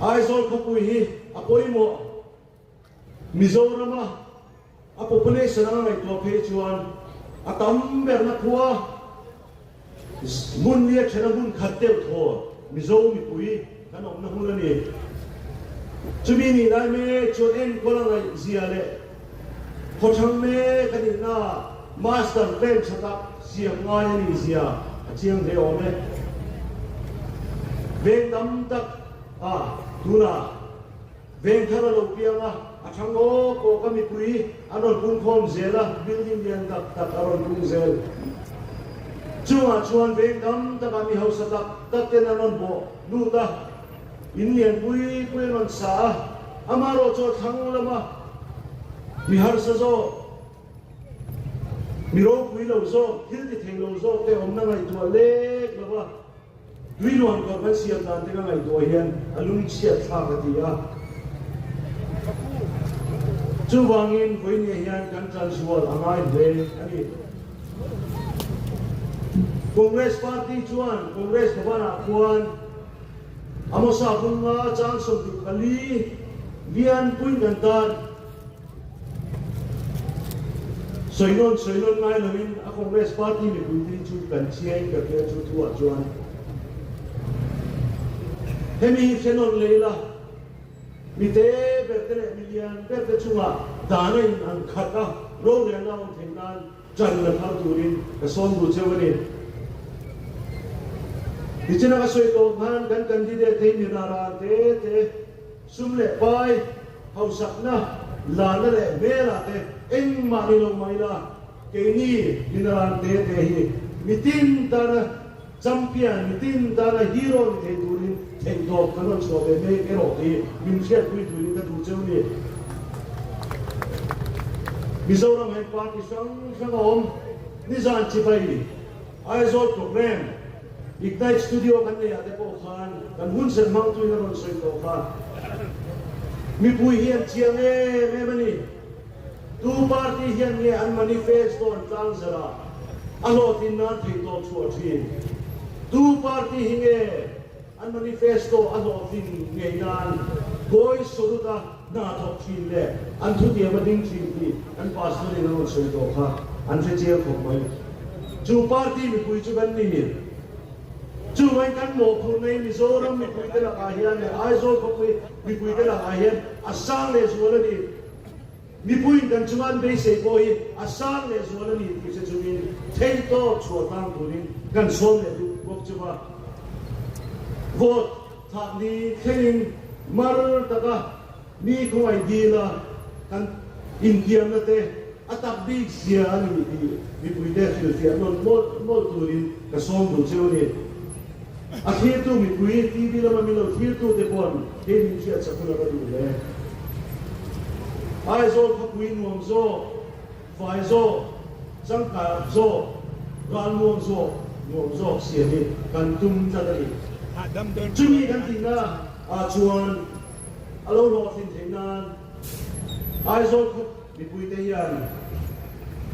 Aizawl khawpui hi a pawimawh Mizorama a population anga ngaihtuah phei chuan a tam berna khua Hmun nia thena hmun khat deuh thaw Mizo mipui kan awmna hun a ni. Chumi nih lai mek chuan enkawl a ngaih zia leh khawthlang mek a nihna master plan tha tak siam ngai a nih zia a chiang hle awm e. Veng tam tak a tunah Veng thar a lo piang a, a thang awk awk a mipui an rawn pung khawm zel a, building lian tak tak a rawn pung zel. Chungah chuan veng tam takah mi hausa tak tak ten an rawn bawh lut a, in lian pui pui an rawn sa a, amaherawh chu a thlang lama mi harsa zawk, mi ropui lo zawk, thil ti thei lo zawk te awmna ngaihtuah lek lo va. Tui luan kawr kan siam dan te ka ngaihtuah hian a lungchhiat thlak a ti a. Chuvangin vawinia hian kan tanzual a ngai hle a ni. Congress party chuan Congress Bhavan-ah khuan Amosa Bunga chang 24 lianpuiin kan tan. Sawi nawn sawi nawn ngai loin a Congress party mipui te hi chu kan chiain ka hria chu thuah chuan hemi hi hre nawn leh ila mi te ber te leh mi lian ber te chungah dana in an khat a rorelna awm theih nan ṭan la thar turin ka sawm duh cheu a ni. Tichina ka sawi tawh khan kan candidate te hi mi rara te te Sum leh pai, hausakna, lana leh hmelah te engmah ni lo mai la, keini minaran te te hi mitin tana champion, mitin tana hero ni thei turin theihtawp kan rawn chhuah ve mek erawh hi min hriatpui turin ka duh cheu ni. Mizoram hian party hrang hrang a awm, nizan chibai Aizawl programme, Ignite Studio kan neih ah te pawh khan kan hun sen hmangtuin a rawn sawi tawh kha. Mipui hi an chiang em em a ni. Tu party hian nge an manifesto an tlangzarh a, a hlawhtlin nan theihtawp chhuah thin? Tu party hi nge an manifesto a hlawhtlin ngei nan kawi sawruta hna thawk thin leh an thutiam a ding thin tih kan pastor in a rawn sawi tawh kha an hre chiang khawp mai. Chu party mipui chu kan ni. Chuvangin kan mawhphurhna hi Mizoram mipuite lakah hian leh Aizawl khawpui mipuite lakah hian a sang lehzual a ni. Mipuiin kan chunga an beisei pawh hi a sang lehzual a ni tih hre chungin theihtawp chhuah tlang turin kan sawm leh duh bawk chu va. Vote thak ni thlengin mar taka mi khawngaih dila kan intiamna te a tak bik zia a ni tih mipuite hrilhfiah nawn mawlh mawlh turin ka sawm duh cheu a ni. A thlirtu mipui, TV lama min lo thlirtute paw'n hei min hriat chak hun a va duh hle. Aizawl khawpui nuam zawk, fai zawk, changkang zawk, ralmuang zawk, nuam zawk siam hi kan tum tlat a ni. Chumi kan tihna ah chuan a lo hlawhtlin theih nan Aizawl khaw mipuite hian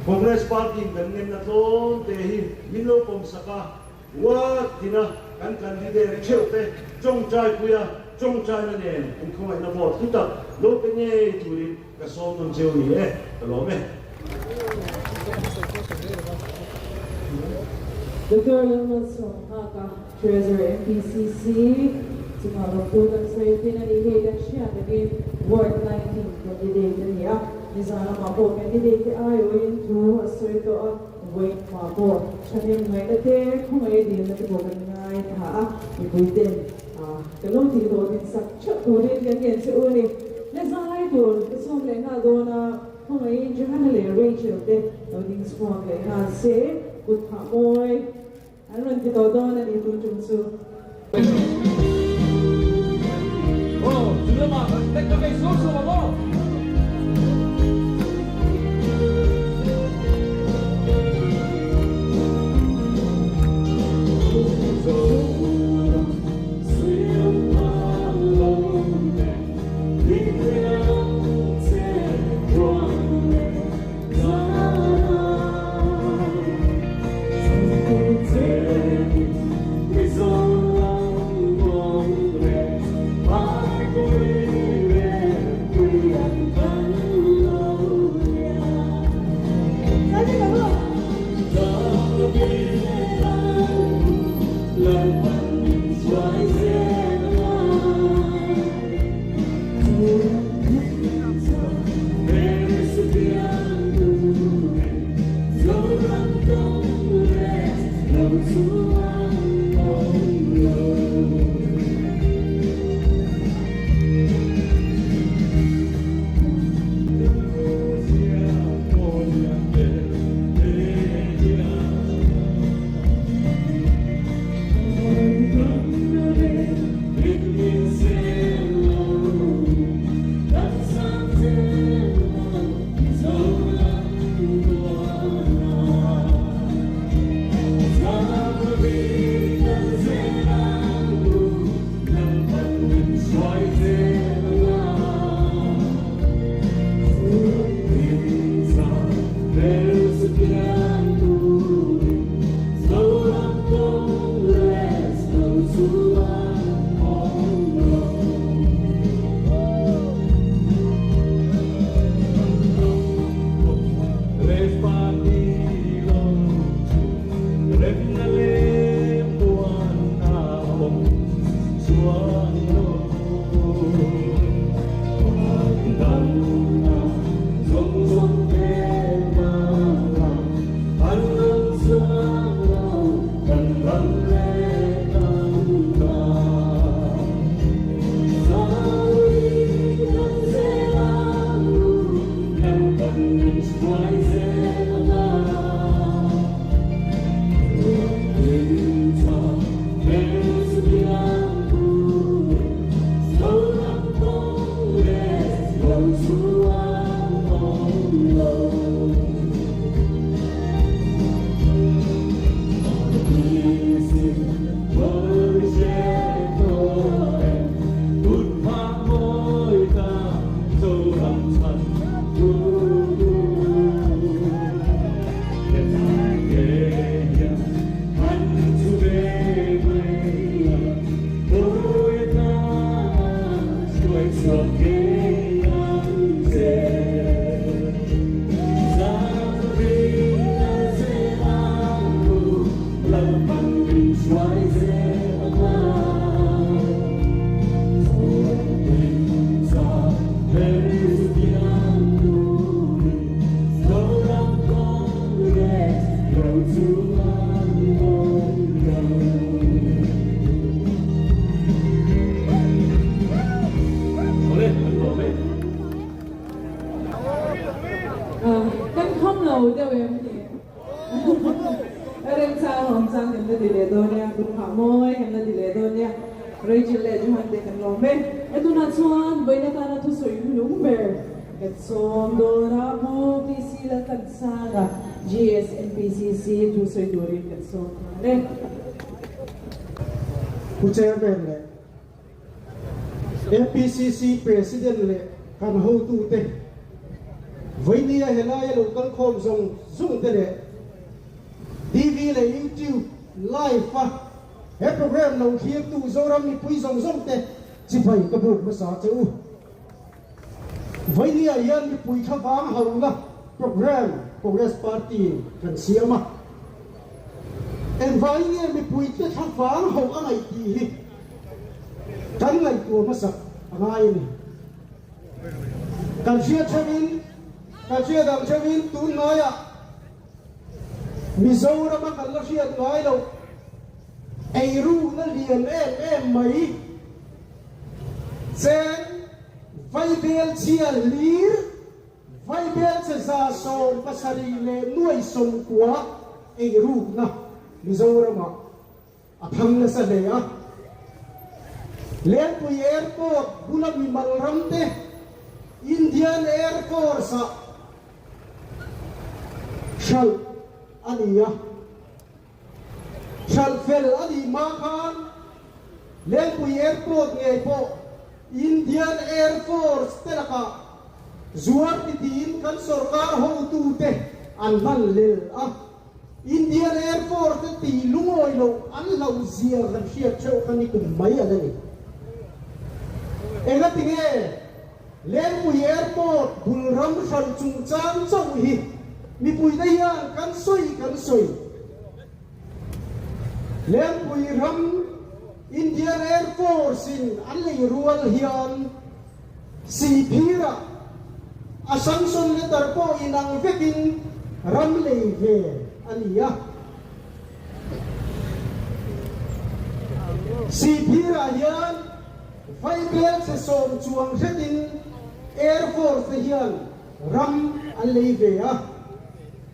Congress Party-in kan ngenna tlawm te hi min lo pawmsak a, What? Tina kan candidate theuh te tawngtai puia tawngtaina nen in khawngaihna vote hlu tak lo pe ngei turin ka sawm nawn cheu ni e, ka lawm e. Doctor Lalmalsawmnghaka, Treasurer MPCC, chungah lawmtu kan sawi thin a nih hei kan hriat takin Ward 19 candidate a ni a, nizan lamah pawh candidate te aiawhin thu a sawi tawh a. Vawiin pawh thahnem ngaihna te, khawngaih dilna te pawh kan ngaithla a, mipui ten kan lo tih hlawh din sak theuh turin kan ngen che u a ni. Le zai tur ka chhawm leh nghal dawn a, khawngaihin Johanna leh Rachel te lo ding chhuak leh nghal se, kut phah mawi an rawn ti tawh dawn a ni tun tum chu. Aw, chu lamah kan ka vei suau suau ang aw. lo deuh em ni? Remchang awm chang kan la ti leh dawn nia, kut phah mawi kan la ti leh dawn nia. Rachel leh Johan te kan lawm e. E tunah chuan vawiin atana thusawi hnung ber kan sawm dawn a, Pu PC Laltlansanga GSNPCC thusawi turin kan sawm nghal e. Pu Chairman leh MPCC President leh kan hotute, vawinia helaia lo kal khawm zawng zawng te leh TV leh YouTube live a he program lo thlirtu Zoram mipui zawng zawng te chibai ka buk hmasa che u. Vawinia hian mipui thlavang hauna program Congress Party kan siam a. Engvangin nge mipuite thlavang hauh a ngaih tih hi kan ngaihtuah hmasak a ngai a ni. Kan hriat theuhin, kan hriat ang theuhin tun hnuaiah Mizorama kan la hriat ngai loh eirukna lian em em mai chen vaibel chhia hlir Vaibel che 770,900 eirukna Mizoramah a thang nasa hle a. Lengpui Airport bula mimal ram te Indian Air Force-ah hralh a ni a. Hralh fel a nih hma khan Lengpui Airport ngei pawh Indian Air Force te lakah zuar ti tiin kan sorkar hotute an hman lel a. Indian Air Force te tih lungawi loh an hlauh zia kan hriat theuh kha ni kum mai a la ni. Engatinge Lengpui Airport bul ram hralh chungchang chauh hi mipuite hian kan sawi kan sawi. Lengpui ram Indian Air Force in an lei rual hian Sihphirah a sanction letter pawh inang vekin ram lei ve a ni a. Sihphirah hian Vaibel che sawm chuang hretin Air Force te hian ram an lei ve a.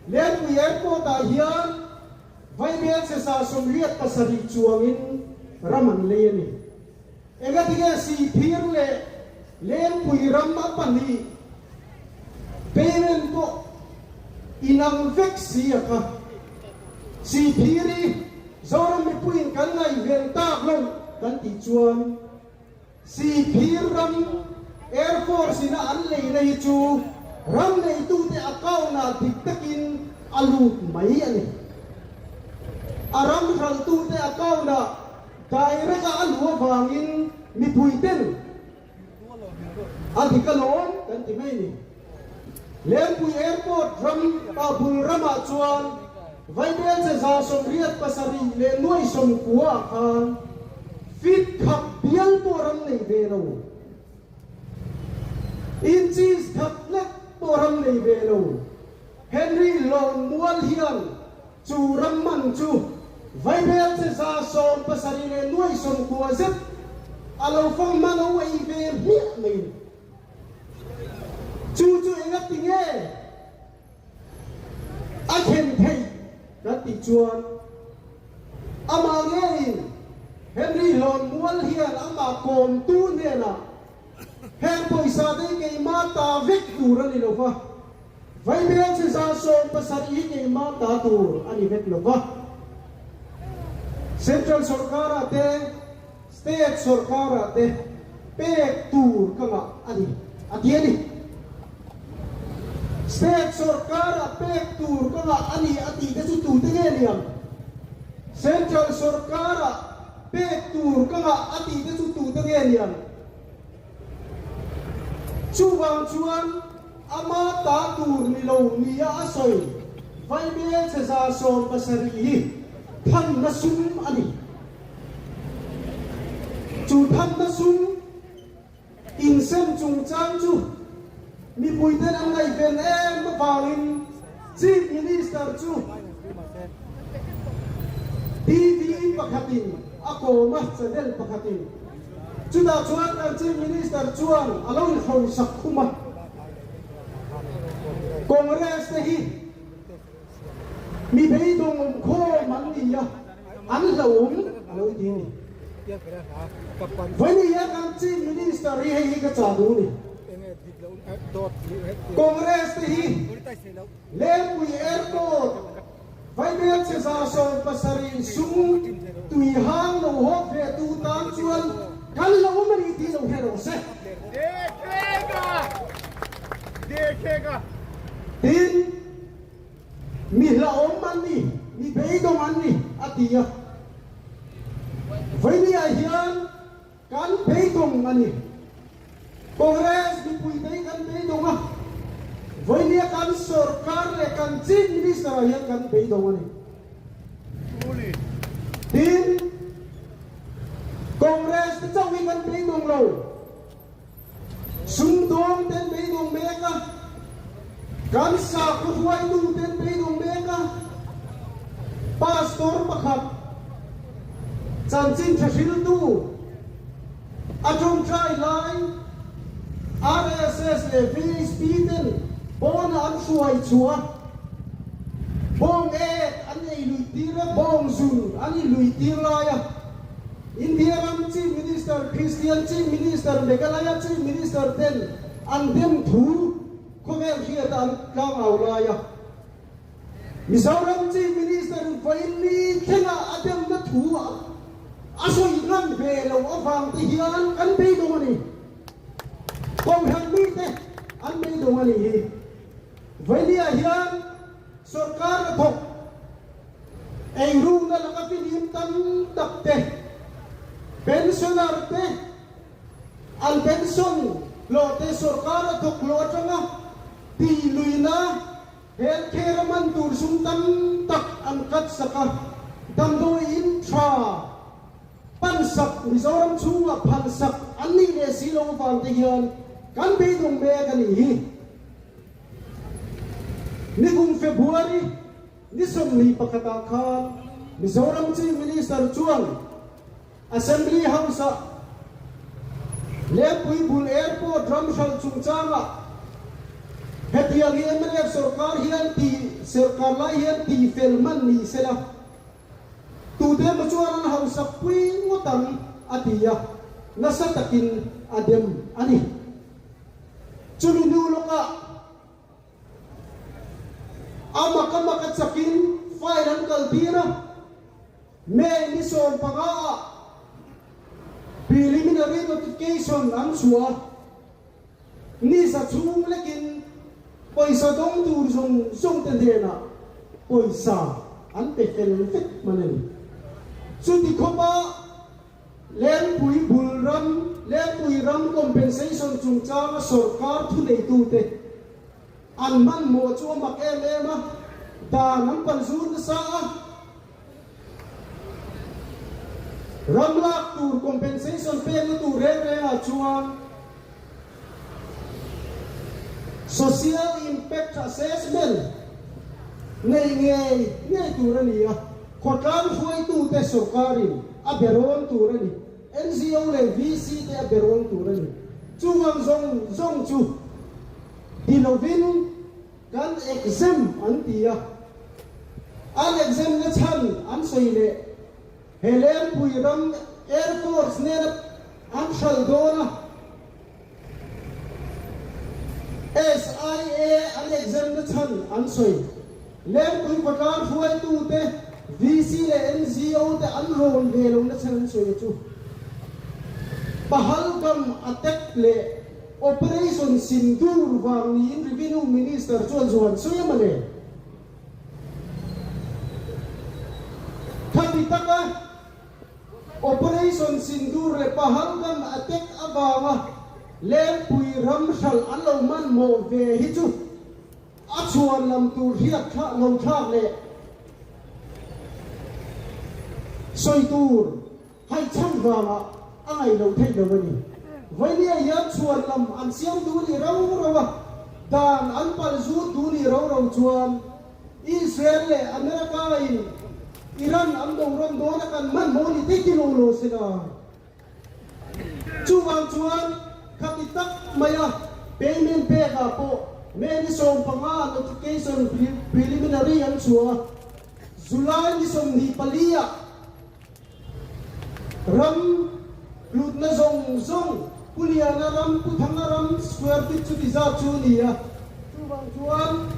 Lengpui Airport ah hian Vaibel che 87 chuangin ram an lei a ni. Engatinge Sihphir leh Lengpui ram a pahnih payment pawh inang vek si a kha. Sihphir i Zoram mipuiin kan ngaihven tak lo kan tih chuan Sihphir ram Air Force ina an leina hi chu ram neitute account-ah dik takin a lut mai a ni. A ram hralhtute account-ah direct-a a luh avangin mipuiten A dik alawm kan ti mai ni. Lengpui Airport ram ah bul ramah chuan Vaibel che 879 ah khan feet khat bial pawh ram nei ve lo, inches khat lek pawh ram nei ve lo Henry Lawnmual hian Chu ram man chu Vaibel che 79 zet a lo fang hma lo ei ve hmiah mai. Chu chu enga ti nge a thlen theih kan tih chuan amah ngeiin Henry Hlawnmual hian amah kawmtu hnenah heng pawisa te hi keimah ta vek tur a ni lo va, Vaibel che 70 hi keimah ta tur a ni vek lo va. Central sorkarah te, State sorkarah te pek tur ka ngah a ni, a ti a ni. State sorkarah pek tur ka ngah a ni a tih te chu tute nge niang? Central sorkarah pek tur ka ngah a tih te chu tute nge niang? Chuvang chuan ama ta tur ni lo nia a sawi Vaibel che 70 hi thanna sum a ni. Chu thanna sum insem chungchang chu mipuiten an ngaihven em avangin Chief Minister chu TV pakhatin a kawm a, channel pakhatin. Chutah chuan kan Chief Minister chuan a lo inhrosak khum a, Congress te hi. Mi beidawng awm khawm an ni a, an hlauhawm a lo ti a ni. Vawiin hian kan Chief Minister hi hei hi ka chah duh a ni. Congress te hi Lengpui Airport Vaibelchhe 170 sum tui hang lo hawp ve tu tan chuan kan hlauhawm a ni tih lo hre rawh se. Tin, mi hlauhawm an ni, mi beidawng an ni, a ti a. Vawinia hian Kan beidawng a ni. Congress mipuite hi kan beidawng a, vawinia kan sorkar leh kan Chief Minister ah hian kan beidawng a ni. Tin, Congress te chauh hi kan beidawng lo, sumdawng te an beidawng mek a, kan sakhaw hruaitu te an beidawng mek a, Pastor pakhat chanchin tha hriltu a tawngtai lai RSS leh VHP ten pawnah an hruai chhuah a, bawng ek an ei luih tir a, bawng zun an i luih tir lai a, India ram Chief Minister, Christian Chief Minister, Meghalaya Chief Minister ten an dem thu khawvel hriata an tlangau lai a. Mizoram Chief Minister in vawiin ni thlengah a demna thu a sawi ngam ve lo avang te hian kan beidawng a ni. Kohhran mite an beidawng a nih hi. Vawinia hian sorkar a thawk eirukna laka fihlim tam tak te, pensioner te, an pension hlawh te sorkar a thawk hlawh atanga tih luihna, Health care a man tur sum tam tak an cut sak a, damdawi in tha pan sak Mizoram chhungah phal sak an nih leh si lo avang te hian kan beidawng mek a nih hi. Nikum February ni 21 ah khan Mizoram Chief Minister chuan Assembly House-ah Lengpui bul Airport ram hralh chungchangah hetiang hi mnf sorkar hian ti serkar lai hian ti fel hman ni sela, tute emaw chuan an hausak pui ngawt ang a ti a, nasa takin a dem a ni. Chumi hnu lawkah a mak a mak a chakin file an kaltir a. May ni 15 ah preliminary notification an chhuah a, ni za chhung lekin pawisa dawng tur zawng zawng te hnenah pawisa an pe fel vek hman a ni. Chuti khawpa Lengpui bul ram, Lengpui ram compensation chungchanga sorkar thuneitute an hmanhmawh chu a mak em em a, dan an palzur nasa a. Ram lak tur compensation pekna tur reng rengah chuan Social Impact Assessment nei ngei ngei tur a ni a, khawtlang hruaitute sawrkarin a be rawn tur a ni, NGO leh VC te a be rawn tur a ni. Chuvang zawng zawng chu ti lovin, Kan exam an ti a, an exam na chhan an sawi leh he Lengpui ram Air Force nena an hral dawn a, SIA an exam na chhan an sawi. Lengpui khawtlang hruaitute, VC leh NGO te an rawn ve lo na chhan an sawi a chu Pahalgam attack leh Operation Sindoor vang niin Revenue Minister chuan zuan sawi a mawle. Khati taka Operation Sindoor leh Pahalgam attack avanga Lengpui ram hralh an lo hmanhmawh ve hi chu A chhuan lam tur hriat thlah lo thlak leh sawi tur haihchhan vangah a ngaih loh theih lo a ni. Vainia hian chhuan lam an siam duh nih ro ro a, dan an palh zut duh nih ro ro chuan Israel leh America in Iran an do rawn dawn a kan hmanhmawh ni te ti lo lo se la. Chuvang chuan khati tak maia payment pekah pawh May ni 15 notification preliminary an chhuah a. July ni 24 ah ram hlutna zawng zawng Pu Liana ram, Pu Thanga ram square feet chuti zat chu a ni a, chuvang chuan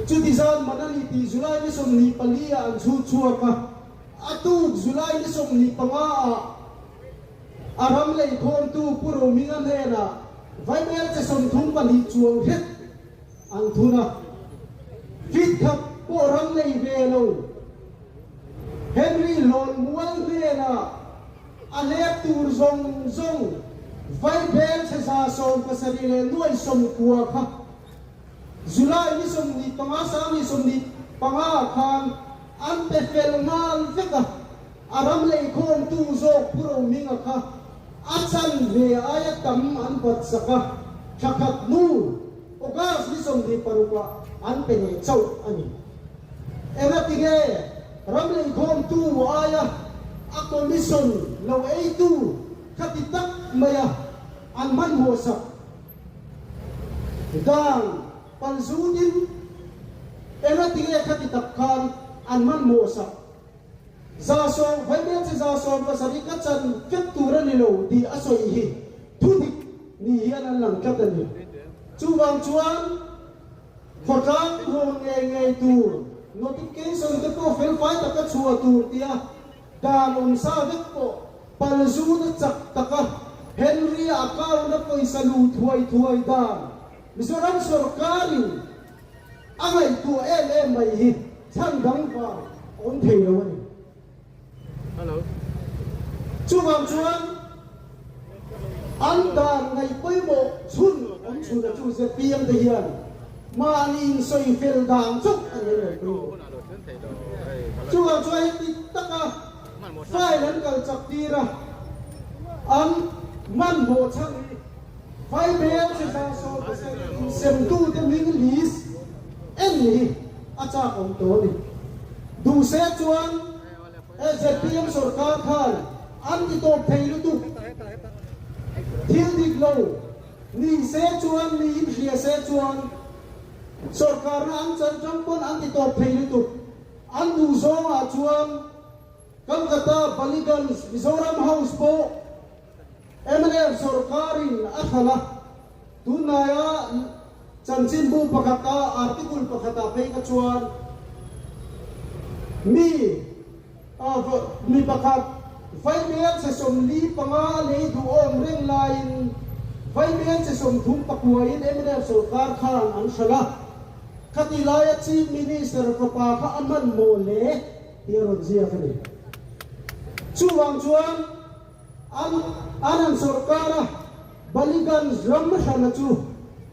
chuti zat man a ni tih July ni 24 ah an chhut chhuak a, a tuk July ni 25 ah a ram leikhawmtu Pu Rohminga hnenah Vaibel che 32 chuang hret an thun a, fit khat pawh ram nei ve lo. Henry Hlawnmual hnenah a lep tur zawng zawng Vaibel che 170 leh nuai 90 kha July ni 25 2025 ah khan an pe fel nghal vek a, a ram leikhawmtu zawk Pu Rohminga kha a chanve aia tam an bat sak a, thla khat hnu August ni 26 ah an pe leh chauh a ni. Engatinge ram leikhawmtu aia a commission lo eitu kha ti tak maia an hmanhmawh sak dan palzutin engatinge kha ti tak khan an hmanhmawh sak 100 vaimel che 170 ka chan vek tur a ni lo tih a sawi hi thudik ni hian an lang tlat a ni. Chuvang chuan khawtlang rawn ngei ngei tur notification te pawh felfai taka chhuah tur tia dan awm sa vek pawh palzuna chak taka Henry account a pawisa lu thuai thuai dan Mizoram sorkarin a ngaihtuah em em mai hi chhan dang vang awm thei lo a ni. Chuvang chuan an dan ngaih pawimawh chhun awm chhun a chu ZPM te hian mahni insawi fel dan chauh a ni an rawn pawimawh. Chuvang chuan heti taka file an kal chak tir a, an hmanhmawh chhan hi Vaibel che 170 insemtute hming list en hi a chak awm tawh a ni. Duhse chuan ZPM sorkar khan an ti tawp thei lutuk. Thil dik lo ni se chuan mi inhria se chuan sorkarna an chan tang pawn an ti tawp thei lutuk. An duh zawngah chuan Kolkata Ballygunge Mizoram House pawh Mnf sorkarin a hralh a, tunlaia chanchinbu pakhata article pakhatah phei kha chuan mi mi pakhat vaimel che 45 lei duhawm reng laiin vaimel che 39in mnf sorkar khan an hralh a, khati laia Chief Minister fapa kha a hmanhmawh hle tih a rawn ziak a ni. Chuvang chuan. An an an sorkar a, Ballygunge ram hrana chu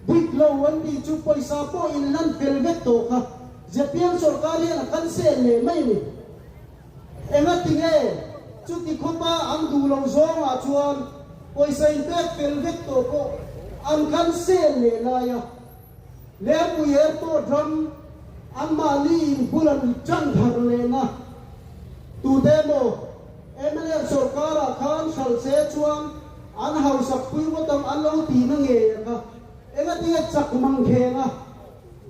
dik lo an tih chu pawisa pawh in lan fel vek tawh kha ZPM sorkar hian a cancel leh mai a ni. Engatinge chuti khawpa an duh lo zawngah chuan pawisa in pek fel vek tawh pawh an cancel leh lai a, Lengpui Airport ram anmahni in bul an tan thar lehna tute emaw mla sorkarah khan hralh se chuan an hausak pui ngawt ang an lo tihna ngei a kha engatinge chak mang kheng a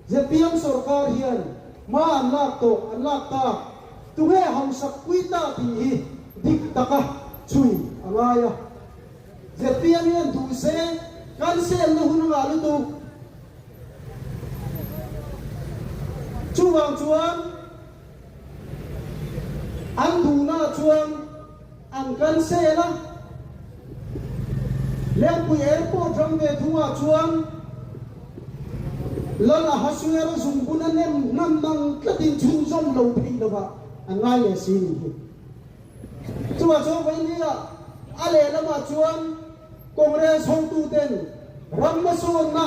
ZPM sorkar hian hma an lak tawh an lak tak tunge hausak pui ta tih hi dik taka chhui a ngai a. ZPM hian duh se kan selna hun a ngah lutuk. Chuvang chuan an duhna chuan an kan sel a, Lengpui Airport ram ve thungah chuan Lal Ahasuera zungbun a nem hnam mang tlatin chhunzawm lo theih lovah an ngai leh si nih hi. Chuvah chuan Vawinia a lehlamah chuan Congress hotuten ram hmasawnna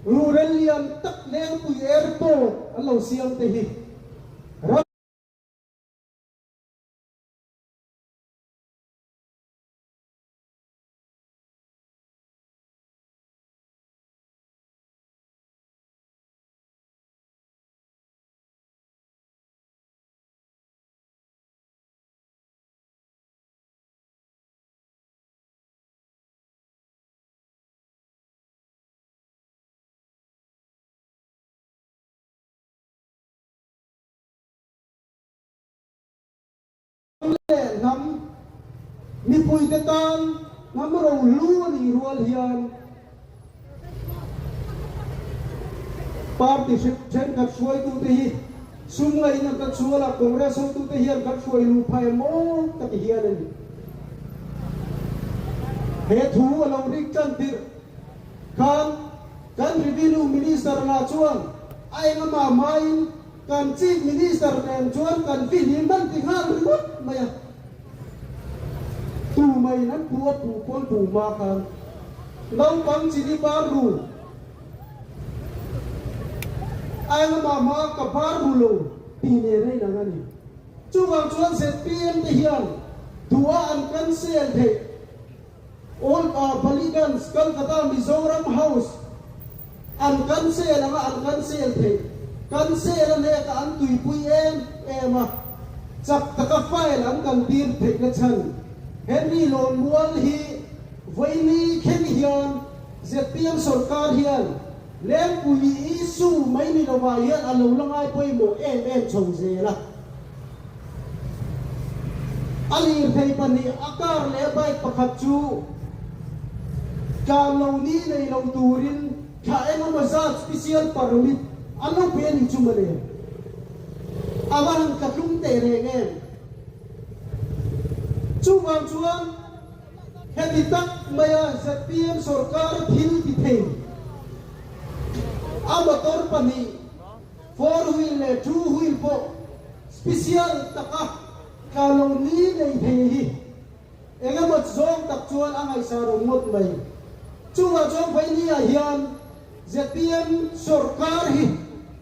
ruhrel lian tak Lengpui Airport an lo siam te hi ram leh hnam mipuite tan hnam rohlu a nih rual hian party thenkhat hruaitute hi sum ngaihna ka chhuala Congress hotute hian kan hruai luh phah em aw ka ti hian a ni. He thu a lo rik tan tirh khan kan Revenue Minister lah chuan a engama hmain Kan Chief Minister nen chuan kan fihlim an ti nghal ringawt mai a, tumaiin an pu a pu pawn pu hma khan naupang chini bar ru a engama hma ka bar ru lo tih nen a inang a ni. Chuvang chuan zpm te hian duha an cancel theih Old Ballygunge, Calcutta, Mizoram House an cancel anga an cancel theih. Cancel a hneka an tuipui em em a, chak taka file an kaltir theihna chhan Henry Lawnmual hi vawiini thleng hian zpm sorkar hian Lengpui issue mai ni lovah hian a lo la ngai pawimawh em em chho zel a. A lirthei pahnih, a car leh a bike pakhat chu tlan lo ni nei lo turin thla engemaw zat special permit an lo pe a ni chu mawle. A va han tla tlum teh reng em? Chuvang chuan heti tak maia zpm sorkar thil ti thei a motor pahnih, Four wheel leh two wheel pawh special taka tla lo ni nei thei hi eng emaw zawng tak chuan a ngaihsah rawng ngawt mai. Chungah chuan Vaini-ah hian zpm sorkar hi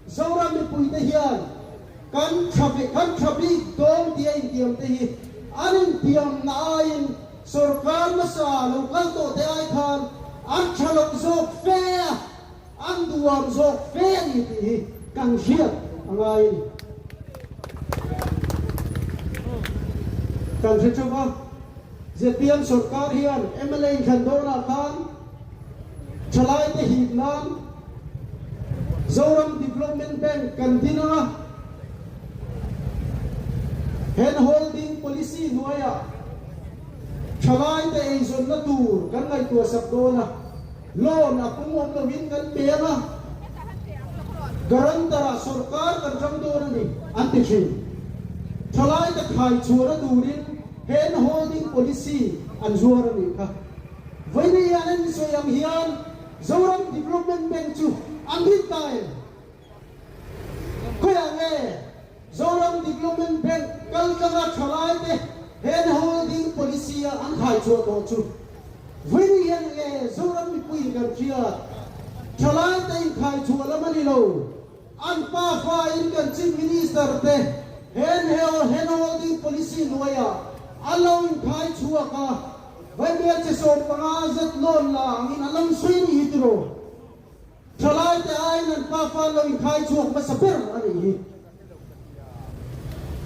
Zoram mipuite hian kan tha ve kan tha bik dawn tia intiam te hi an intiamna aiin sorkar hmasa lo kal tawh te ai khan an tha lo zawk fe a. An duam zawk fe a ni tih hi kan hriat a ngai a ni. Kan hre theuh a, zpm sorkar hian mla inthlan dawnah khan thalaite hip nan Zoram Development Bank kan din ang a, hand holding policy hnuaiah thalaite eizawnna tur kan ngaihtuahsak dawn a. Loan a pung awm loin kan pe ang a, guarantor ah sorkar kan ṭang dawn a ni, an ti ṭhin. Ṭhalaite khai chhuahna turin hand holding policy an zuar a nih kha. Vawiin hian an insawi ang hian Zoram Development Bank chu an rin ta em? Khawiah nge Zoram Development Bank kaltlanga ṭhalaite hand holding policy a an khai chhuah tawh chu? Vawiin hian nge Zoram mipuiin kan hriat? Ṭhalaite inkhai chhuah lam a ni lo. An pa fain kan Chief Minister te hand hand holding policy hnuaiah an lo inkhai chhuak a, vaimel che 15 zet loan la angin an lo insawi a nih hi tiraw? Thalaite aiin an pa fa lo inkhai chhuak hmasa ber a nih hi.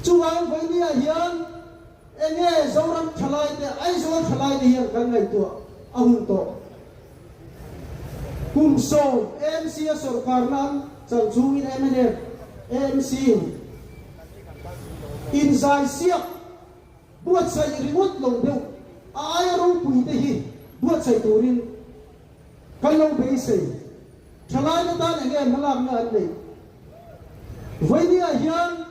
Chuvang vawinia hian enge Zoram thalaite, Aizawl thalaite hian kan ngaihtuah a hun tawh. Kum sawm AMC a sorkar nan chan chungin mnf, AMC in inzaisiak buatsaih ringawt lo deuh a aia ropui te hi buatsaih turin Kan lo beisei. Thalaite tan enge hmalakna an neih? Vawinia hian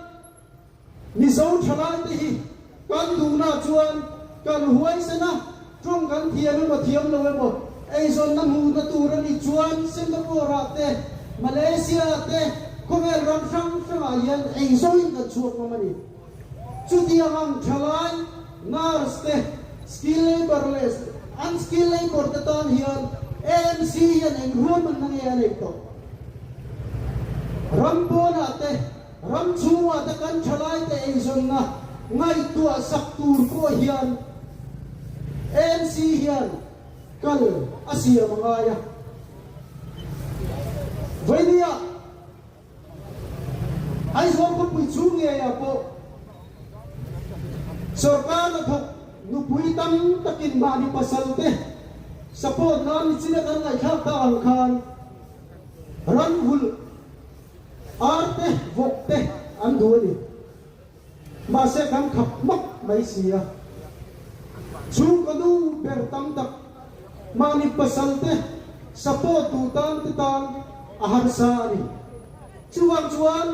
Mizo thalaite hi kan duhna chuan kan huaisen a, tawng kan thiam emaw thiam lo emaw eizawnna hmuhna tur a nih chuan Singapore-ah te, Malaysia-ah te, khawvel ram hrang hrangah hian eizawiin kan chhuak ngam a ni. Chutiang ang thalai, nurse te, skill labour leh unskill labour te tan hian AMC hian eng ruahmanna nge a neih tawh? Ram pawnah te, ram chhungah te kan thalai te eizawnna ngaihtuah sak tur pawh hian AMC hian kal a siam a ngai a. Vawinia. Aizawl khawpui chhung ngeiah pawh sorkar hnathawk nupui tam takin mahni pasal te support nan nichina kan ngaihthlak tak ang khan ranvulh ar te vawk te an duh a ni. Mahse kan khap hmak mai si a. Chhungkaw nu ber tam tak mahni pasal te support duh tan te tan a harsa a ni. Chuvang chuan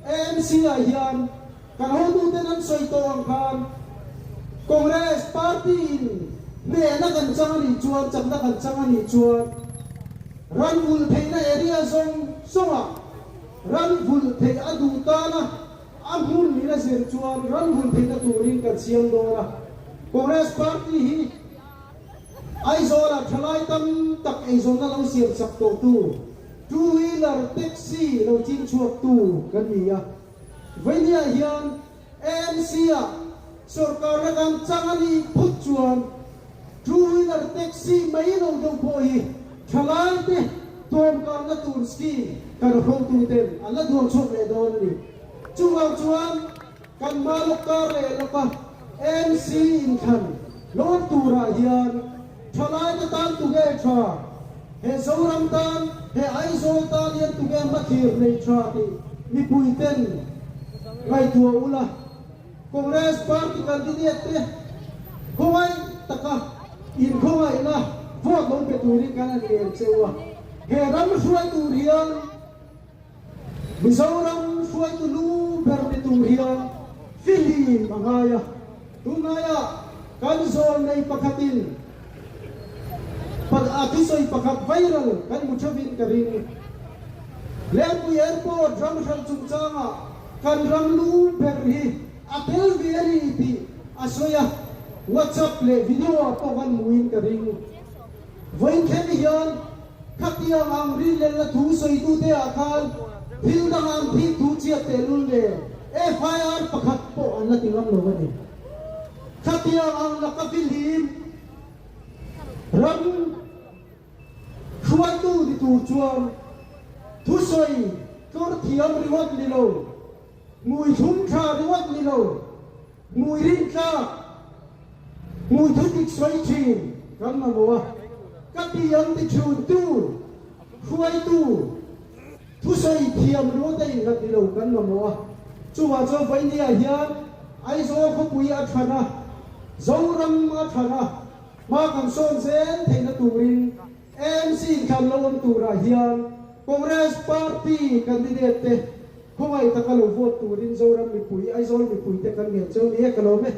AMC ah hian kan hotuten an sawi tawh ang khan Congress party in hnehna kan chang a nih chuan, chakna kan chang a nih chuan ran vulh theihna area zawng zawngah ran vulh theih a duh tana a hmun in a zir chuan ran vulh theihna turin kan siam dawn a. Congress party hi Aizawlah thalai tam tak eizawnna lo siam sak tawhtu, two wheeler taxi lo ching chhuaktu kan ni a. Vawinia hian AMC-ah sorkarna kan chang a nih phut chuan two wheeler taxi mai lo deuh pawh hi thalaite tawmkalna tur scheme kan hotuten an la duang chhuak leh dawn a ni. Chuvang chuan kan hma lawk kar leh lawka AMC inthlan lawm turah hian thalaite tan tuge tha, he Zoram tan, he Aizawl tan hian tuge hmathlir nei tha tih mipui ten ngaihtuah ula, Congress party candidate te khawngaih taka inkhawngaihna vote lo pe turin kan han ngen cheu a, he ram hruai tur hian Mizoram hruaitu lu ber ni tur hian fihlim a ngai a, tunlaiah kan zawl nei pakhatin a thusawi pakhat viral kan hmu theuhin ka ring. Lengpui Airport ram hralh chungchangah kan ram lu ber hi a tel ve a ni tih a sawi a, WhatsApp leh video ah pawh kan hmuin ka ring. Vawiin thleng hian khatiang ang rinlelna thu sawitute ah khan thil dang ang thik thu chiat tehlul nen FIR pakhat pawh an la ti ngam lo a ni. Khatiang ang laka fihlim ram hruaitu ni tur chuan thusawi tlawr thiam ringawt ni lo, hmui thlum tha ringawt ni lo, Hmui rintlak, hmui thudik sawi thin kan mamawh a, ka ti ang ti chhuntu, hruaitu, thusawi thiam ringawt a innghat ni lo kan mamawh a. Chuvah chuan Vainia hian Aizawl khawpui a thlan a, Zoram a thlan a, hma kan sawn zel theihna turin AMC inthlan lo awm turah hian Congress party candidate te Khawngaih taka lo vote turin Zoram mipui, Aizawl mipuite kan ngen cheu ni e, ka lawm e.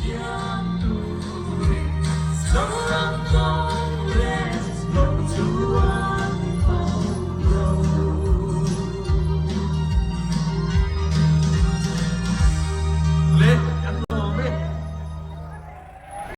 Kiang turin.